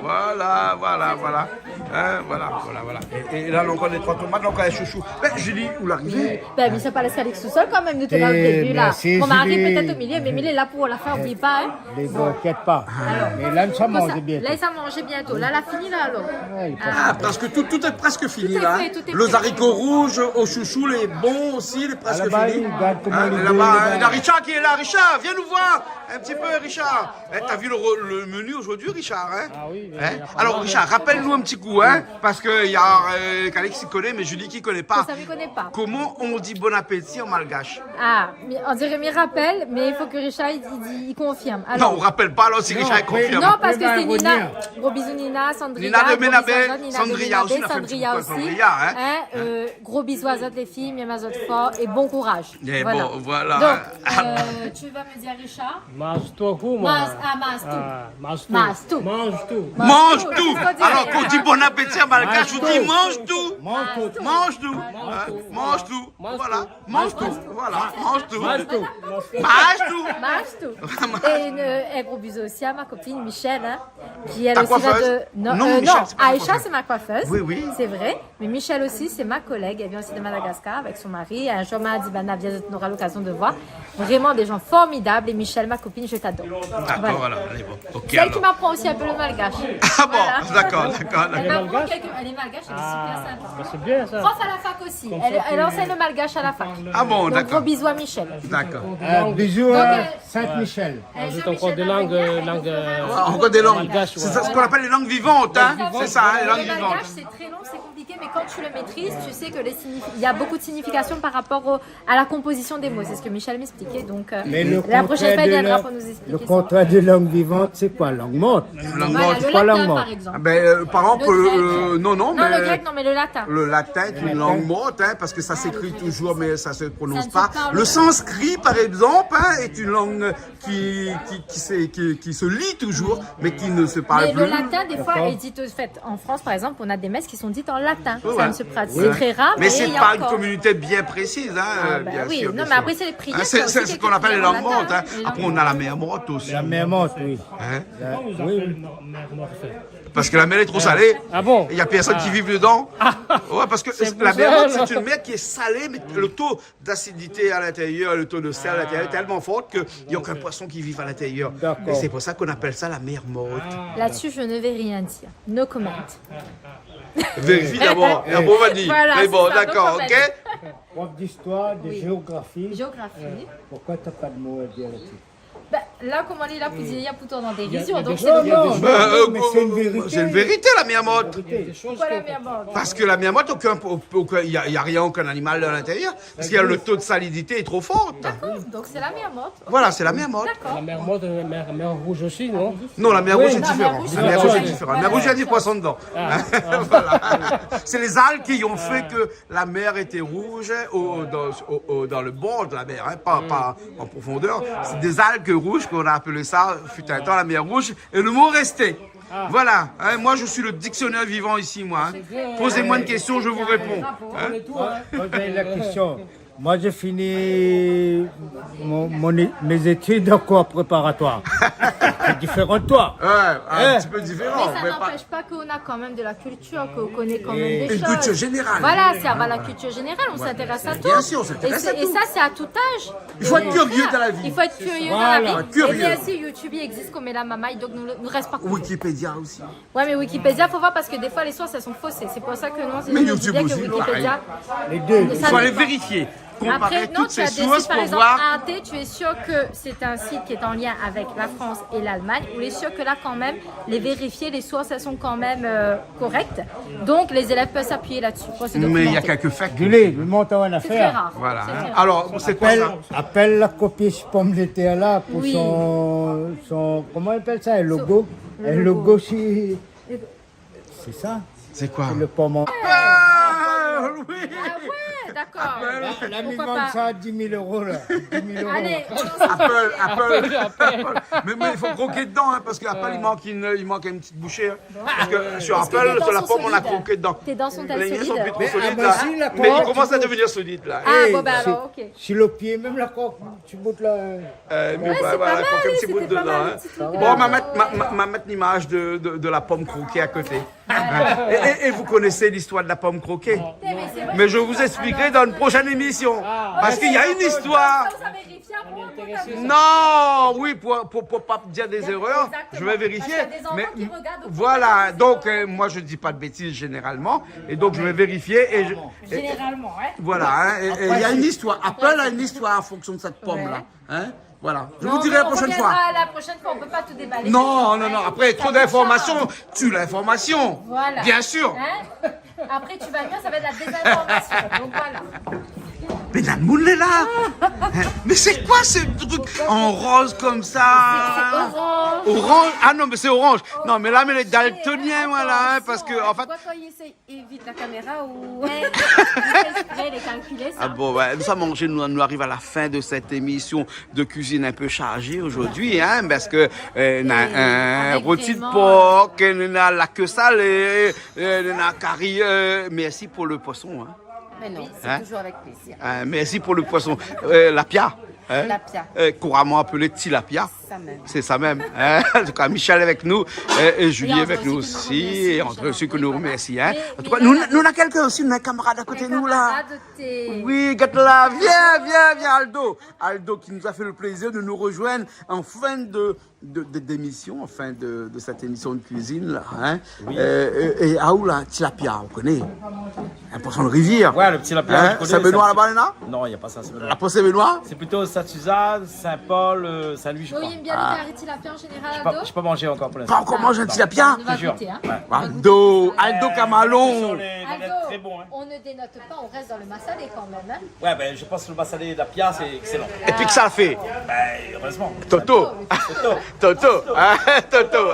Voilà, voilà, voilà. Hein, voilà, voilà, voilà. É, é la, ankor dé troi tomat, la, ankor in shoushou. Bin, Julie, ou la arivé ? Bin, mi sa pa lès Calix tousèl kan mèm, nou té la o débu, la. Mèrsi, Julie. Mon mari pétèt o milié, mé mi lé la pou la fé, oubli pa, hein. Lé bon, inkièt pa. Alor, mé la, nou sa manzé bientôt. La, nou sa manzé bientôt. La, la fini, la, alor. Ouais, parske tout, tout lé prèsk fini, la, hein. Tout lé fé, tout lé fé. Lo zariko rouz o shoushou, lé bon osi, lé prèsk fini. A la baz, gard koman lé, hein, laba, hein, la. Néna Richard ki lé la. Richard, vien nou voir in ti pé, Richard. Eh, ou la vi lo, lo meni zordi, Richard, hein ? Ah oui, oui, oui. Alor, Richard, rapèl anou in ti kou, hein, parske néna, euh, Calix i koné, mé Julie ki koné pa. Kosa mi koné pa ? Koman i di bon appétit an malgash ? Ah, mi, on diré mi rapèl, mé i fo ke Richard i, i di, i konfirm. Non, ou rapèl pa, alor, si Richard i konfirm. Non, parske sé Nina. Gro bizou Nina, Sandria, gro bizou a zot, Nina de Ménabé, Sandria osi, Sandria, hein. Hein, euh, gro bizou a zot, lé fiy, mi èm azot for é bon kouraz. Voilà. Bon, voilà. Donc, euh, tu vas me dire, Richard, Manz tou, koman ? Manz, ah, manz tou. Ah, manz tou. Manz tou. Manz tou. Manz tou. Manz tou. Alor, kan ou di bon apéti an malgash, ou di manz tou. Manz tou. Manz tou. Manz tou. Manz tou. Hein ? Manz tou. Manz tou. Voilà. Manz tou. Voilà. Manz tou. Manz tou. Manz tou. Manz tou. Et une, euh, un gros bisou aussi à ma copine Michel, hein, qui elle aussi va de, non, non, euh, Michel, non, c'est pas ma coiffeuse. Aïcha, c'est ma coiffeuse. Oui, oui. C'est vrai. Mais Michel aussi, c'est ma collègue. Elle vient aussi de Madagascar avec son mari. Un jour, m'a dit, ben, Nadia, on aura l'occasion de voir. Vraiment des gens formidables. Et Michel, ma copine, je t'adore. D'accord, voilà, allez, bon. Ok, alors. C'est elle qui m'apprend aussi un peu le malgache. Ah bon, d'accord, d'accord, d'accord. Voilà. Elle m'apprend quelques, elle est malgache, elle est super sympa. Ah, bah, c'est bien, ça. Prof à la fac aussi. Elle, elle enseigne le malgache à la fac. Ah bon, d'accord. Donc, gros bisous à Michel. D'accord. Euh, bisous à Sainte-Michel. Donc, euh, Ajoute encore des langues, euh, langues, euh, malgaches, ouais. Ouais, encore des langues. C'est ça, ce qu'on appelle les langues vivantes, hein. Langues vivantes. C'est ça, hein, les langues vivantes. Le malgache, c'est très long, c'est compliqué, mais quand tu le maîtrises, tu sais que les signifi-, il y a beaucoup de significations par rapport au, à la composition des mots. C'est ce que Michel m'expliquait, donc, euh, la prochaine fois, il viendra pour nous expliquer ça. Mais le contraire de langue, le contraire de langue vivante, c'est quoi ? Langue morte. Langue morte. Voilà, le latin, par exemple. Ah ben, euh, par exemple, le grec. Le, euh, non, non, mais le latin, c'est une langue morte, hein, parce que ça s'écrit toujours, mais ça se prononce pas. Ah, le grec. Ça ne se parle pas. Le sanskrit, par exemple, hein, est une langue qui, qui, qui se, qui, qui se lit toujours, mais qui ne se parle plus. Mais le latin, des fois, est dit, au fait, en France, par exemple, on a des messes qui sont dites en latin. Ouais, ouais. Ça ne se pratique, c'est très rare, mais il y a encore. Mais c'est pas une communauté bien précise, hein, bien sûr, bien sûr. Ah, bah oui. Non, mais après, c'est les prières, c'est aussi quelques prières en latin, les langues mortes. Hein, c'est, c'est ce qu'on appelle les langues mortes, hein. Après, on a la mer morte aussi. La mer morte, oui. Hein ? Pourquoi on nous appelle mer-, mer morte ? Parce que la mer est trop salée. Ah bon ? Il y a personne qui vit dedans. Ah. Ouais, parce que la mer morte, c'est une mer qui est salée, mais le taux d'acidité à l'intérieur, le taux de sel à l'intérieur est tellement fort qu'il y a aucun poisson qui vit à l'intérieur. D'accord. Et c'est pour ça qu'on appelle ça la mer morte. Ah, d'accord. Là-dessus, je ne vais rien dire. No comment. Vérifie d'abord. Et après, on va dire. Voilà, c'est ça, no comment. Mais bon, d'accord, ok. Prof d'histoire, de géographie. Oui. Géographie. Euh, pourquoi t'as pas de mot à dire là-dessus ? Bah, là, koman li la pou dir, li la pou tourn an dérision, donc c'est... Non, non, non, mais c'est une vérité. Euh, c'est une vérité, la mer morte. Pourquoi la mer morte ? Parce que la mer morte, aucun, aucun, il y a, il y a rien, aucun animal à l'intérieur, parce que le taux de salinité est trop fort. D'accord, donc c'est la mer morte. Voilà, c'est la mer morte. D'accord. La mer morte, euh, mer, mer rouge aussi, non ? Non, la mer rouge, c'est différent. Oui, la mer rouge, c'est différent. La mer rouge, il y a des poissons dedans. Ah, ah. Voilà. C'est les algues qui ont fait que la mer était rouge au, dans, au, au, dans le bord de la mer, hein, pas, pas en profondeur. C'est des algues rouges qu'on a appelé ça, fut un temps, la mer Rouge, et le mot est resté. Ah. Voilà, hein, moi je suis le dictionnaire vivant ici, moi, hein. C'est bien. Posez-moi une question, je vous réponds. Hein ? Moi, moi, j'ai la question. Moi, j'ai fini mon, mon, mes études en cours préparatoire. C'est différent de toi. Ouais, un petit peu différent, mais pas... Mais ça n'empêche pas qu'on a quand même de la culture, qu'on connaît quand même des choses. Une culture générale. Voilà, c'est avoir la culture générale, on s'intéresse à tout. Bien sûr, on s'intéresse à tout. Et c'est, et ça, c'est à tout âge. Il faut être curieux dans la vie. Il faut être curieux dans la vie. Voilà, curieux. Et bien sûr, YouTube, il existe comme la mamaye, donc nous, nous reste pas... Wikipédia aussi. Ouais, mais Wikipédia, faut voir parce que des fois, les sources, elles sont faussées. C'est pour ça que non, c'est... Mais YouTube aussi, pareil. Les deux. Il faut aller vérifier. Comparer toutes ces sources pour voir. Après, non, tu as des sites, par exemple, Arte, tu es sûr que c'est un site qui est en lien avec la France et l'Allemagne, ou tu es sûr que là, quand même, les vérifier, les sources, elles sont quand même, euh, correctes. Donc, les élèves peuvent s'appuyer là-dessus pour se documenter. Mais il y a quelques fakes. Julie, montre-moi une affaire. C'est très rare. Voilà, hein. C'est très rare. Alors, c'est quoi ça ? Appelle, appelle la copie pomme de terre là pour son, son, comment on appelle ça, un logo ? Un logo si C'est ça ? C'est quoi ? C'est le pomme en... Ah, oui. Ah ouais, d'accord. Pourquoi pas ? La, la mi vann sa dix mille euros, là. Dix mille euros. Allez, on lance. Apple, Apple. Apple, Apple. Mais, mais il faut croquer dedans, hein, parce que Apple, il manque une, il manque une petite bouchée, hein. Parce que sur Apple, sur la pomme, on a croqué dedans. T'es dans son tel solide. Les miens sont plus trop solides, là. Mais ils commencent à devenir solides, là. Ah, bon, bah alors, ok. Si le pied, même la coque, tu boutes là. Euh, mais ouais, c'est pas mal, c'était pas mal, un petit truc. Bon, ma mèt, ma, ma, ma mèt l'image de, de, de la pomme croquée à côté. Voilà. Et, et, et vous connaissez l'histoire de la pomme croquée ? Mais c'est vrai. Mais je vous expliquerai dans une prochaine émission. Parce qu'il y a une histoire. Ça, ça vérifie après, on peut... Non, oui, pour, pour, pour pas dire des erreurs, je vais vérifier. Exactement. Parce qu'il y a des enfants qui regardent, donc faut pas dire des erreurs. Mais voilà, donc, euh, moi, je dis pas de bêtises généralement, et donc je vais vérifier et je, et, et... Généralement, hein. Voilà, hein, et, et il y a une histoire. Apple a une histoire en fonction de cette pomme-là. Ouais. Hein ? Voilà. Je vous dirai la prochaine fois. Non, mais on reviendra la prochaine fois, on peut pas tout déballer. Non, non, non. Après, trop d'informations tue l'information. Voilà. Bien sûr. Hein ? Après, tu vas venir, ça va être la désinformation. Donc voilà. Mé la moun lé la. Hein ? Mé sé koi se truk an roz konmsa ? Sé, sé oranj. Oranj ? Ah non, mé sé oranj. Non, mé la, mé lé daltonien, voilà, hein, parske, an fèt, Pourquoi quand il essaye évite la caméra ou... Ouais, il fait exprès, il est calculé, ça. Ah bon, ouais, nou sa manzé, nou, nou ariv a la fin de sèt émisyon de kuizine in pé sharzé zordi, hein, parske, euh, na, euh, roti de por, na la ke salé, euh, na kari, euh, mèrsi pou le poison, hein. Mais non, c'est toujours avec plaisir. Hein, mèrsi pou le poison. Euh, lapia, hein ? Lapia. Euh, kouramman apelé tilapia. Sa mèm. Sé sa mèm, hein ? An tou ka, Michel avèk nou, euh, é Julie avèk nou osi, é André osi, ke nou remèrsi, hein. An tou ka, nou, nou na kèlkin osi, nou na in kamarad a koté nou la. Oui, gèt la, vien, vien, vien, Aldo. Aldo ki nou a fé le plézir de nou rozoinn an fin de de, de, d'émisyon, enfin, de, de sèt émisyon de kuizine la, hein. Oui. Euh, é, é, ah, ou la, tilapia, ou koné ? In poison de rivièr. Ouais, le tilapia, je connais, Saint-Benoît laba, néna ? Non, y a pas ça, Saint-Benoît. La Pointe Saint-Benoît ? C'est plutôt Sainte-Suzanne, Saint-Paul, euh, Saint-Louis, je crois. Oui, il aime bien le kari tilapia en général, Ado. J'ai pas, j'ai pas mangé encore pour l'instant. Pas encore mangé un tilapia ? Non. On va goûter, hein. On va goûter. Aldo, Aldo Camalon. Sur les, les... Aldo, très bon, hein. On ne dénote pas, on reste dans le massalé quand même, hein. Ouais, ben, je pense que le massalé de la pia, c'est excellent. Et puis que ça le fait. Ben, heureusement. Toto. Toto. Toto. Hein, Toto.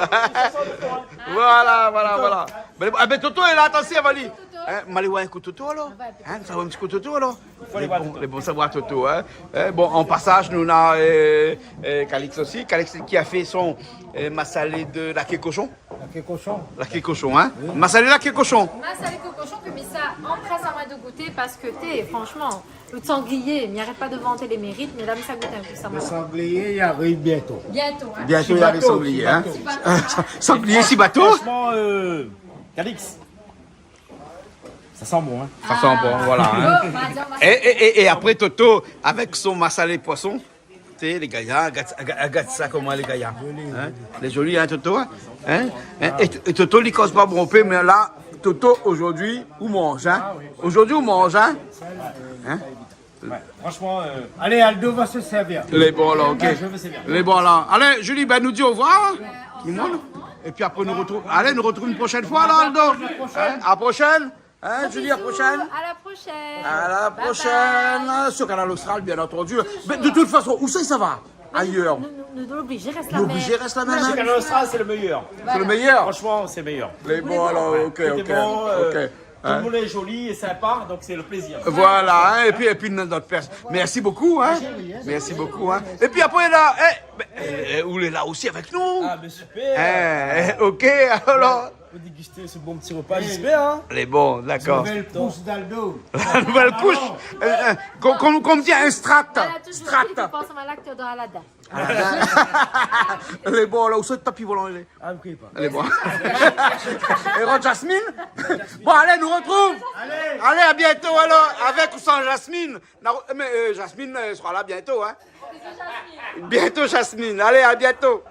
Voilà, voilà, voilà. Ben, ah ben, Toto lé la, atansion, Vali. Hein, ma alé oir in kou Toto, alor. Hein, sa va in ti kou Toto, alor. Lé bon, lé bon, sa va, Toto, hein. Hein, bon, an pasaz, nou na, euh, euh, Calix osi. Calix ki la fé son, euh, masalé de la ké koshon. La ké koshon. La ké koshon, hein ? Oui. Masalé la ké koshon. Masalé ké koshon, pi mi sa anprès amoin de gouté parske, té, franchement, le sanglier, mi arèt pa de vanté les mérites, mé la, mi sa gout in kou sa, moin. Le sanglier, il arrive bientôt. Bientôt, hein. Bientôt, il arrive, sanglier, hein. Sur bateau. Sur bateau. Sanglier sur bateau. Franchement, euh, Calix, ça sent bon, hein. Sa san bon, voilà, hein. Oh, bah, dis, on va... É, é, é, é apré, Toto, avèk son masalé poison, té, lé gayar, gard, gard, gard sa, koman lé gayar. Hein ? Lé zoli, hein, Toto, hein ? Hein ? É, é Toto, li koz pa bonpé, mé la, Toto, zordi, ou manz, hein ? Zordi, ou manz, hein ? Hein ? Ouais, franchement, euh, allez, Aldo va se servir. Lé bon, la, ok. Ouais, je vais me servir. Lé bon, la. Alé, Julie, ben, nou di au revoir, hein, tout le monde. Et puis après, nou retrouv, alé, nou retrouv une prochaine fois, la, Aldo. Hein ? À la prochaine. Hein, Julie, à la prochaine. Gros bisous, à la prochaine. À la prochaine, sur Kanal Austral, bien entendu. Toujours. Mais de toute façon, ousa i sava ? Ailleurs. Nou, nou, nou, nou lé oblizé rès la mèm. Sur Kanal Austral, c'est le meilleur. Voilà. C'est le meilleur. Franchement, c'est meilleur. Lé bon, alor, ok, ok. Tous les bons, euh, tout le monde est joli et sympa, donc c'est le plaisir. Voilà, hein, et puis, et puis, notre pers-, merci beaucoup, hein. Merci beaucoup, hein. Et puis après, la, eh, ben, eh, ou lé la osi avèk nou. Ah, mais super. Eh, ok, alor. Pour déguster ce bon petit repas, j'espère, hein. Lé bon, d'accord. Nouvelle couche d'Aldo. La nouvelle couche. Eh, eh, comme, comme, comme dit un strat. Voilà, toujours dit que pense à l'acteur dans Aladdin. Lé bon, la, ousa le tapi volan, lé. Ah, vous connaissez pas. Lé bon. Et Rod Jasmine. Bon, allez, nous retrouve. Allez. Allez, à bientôt, alors, avec ou sans Jasmine. Na, mais, euh, Jasmine, euh, sera là bientôt, hein. Bientôt, Jasmine. Allez, à bientôt.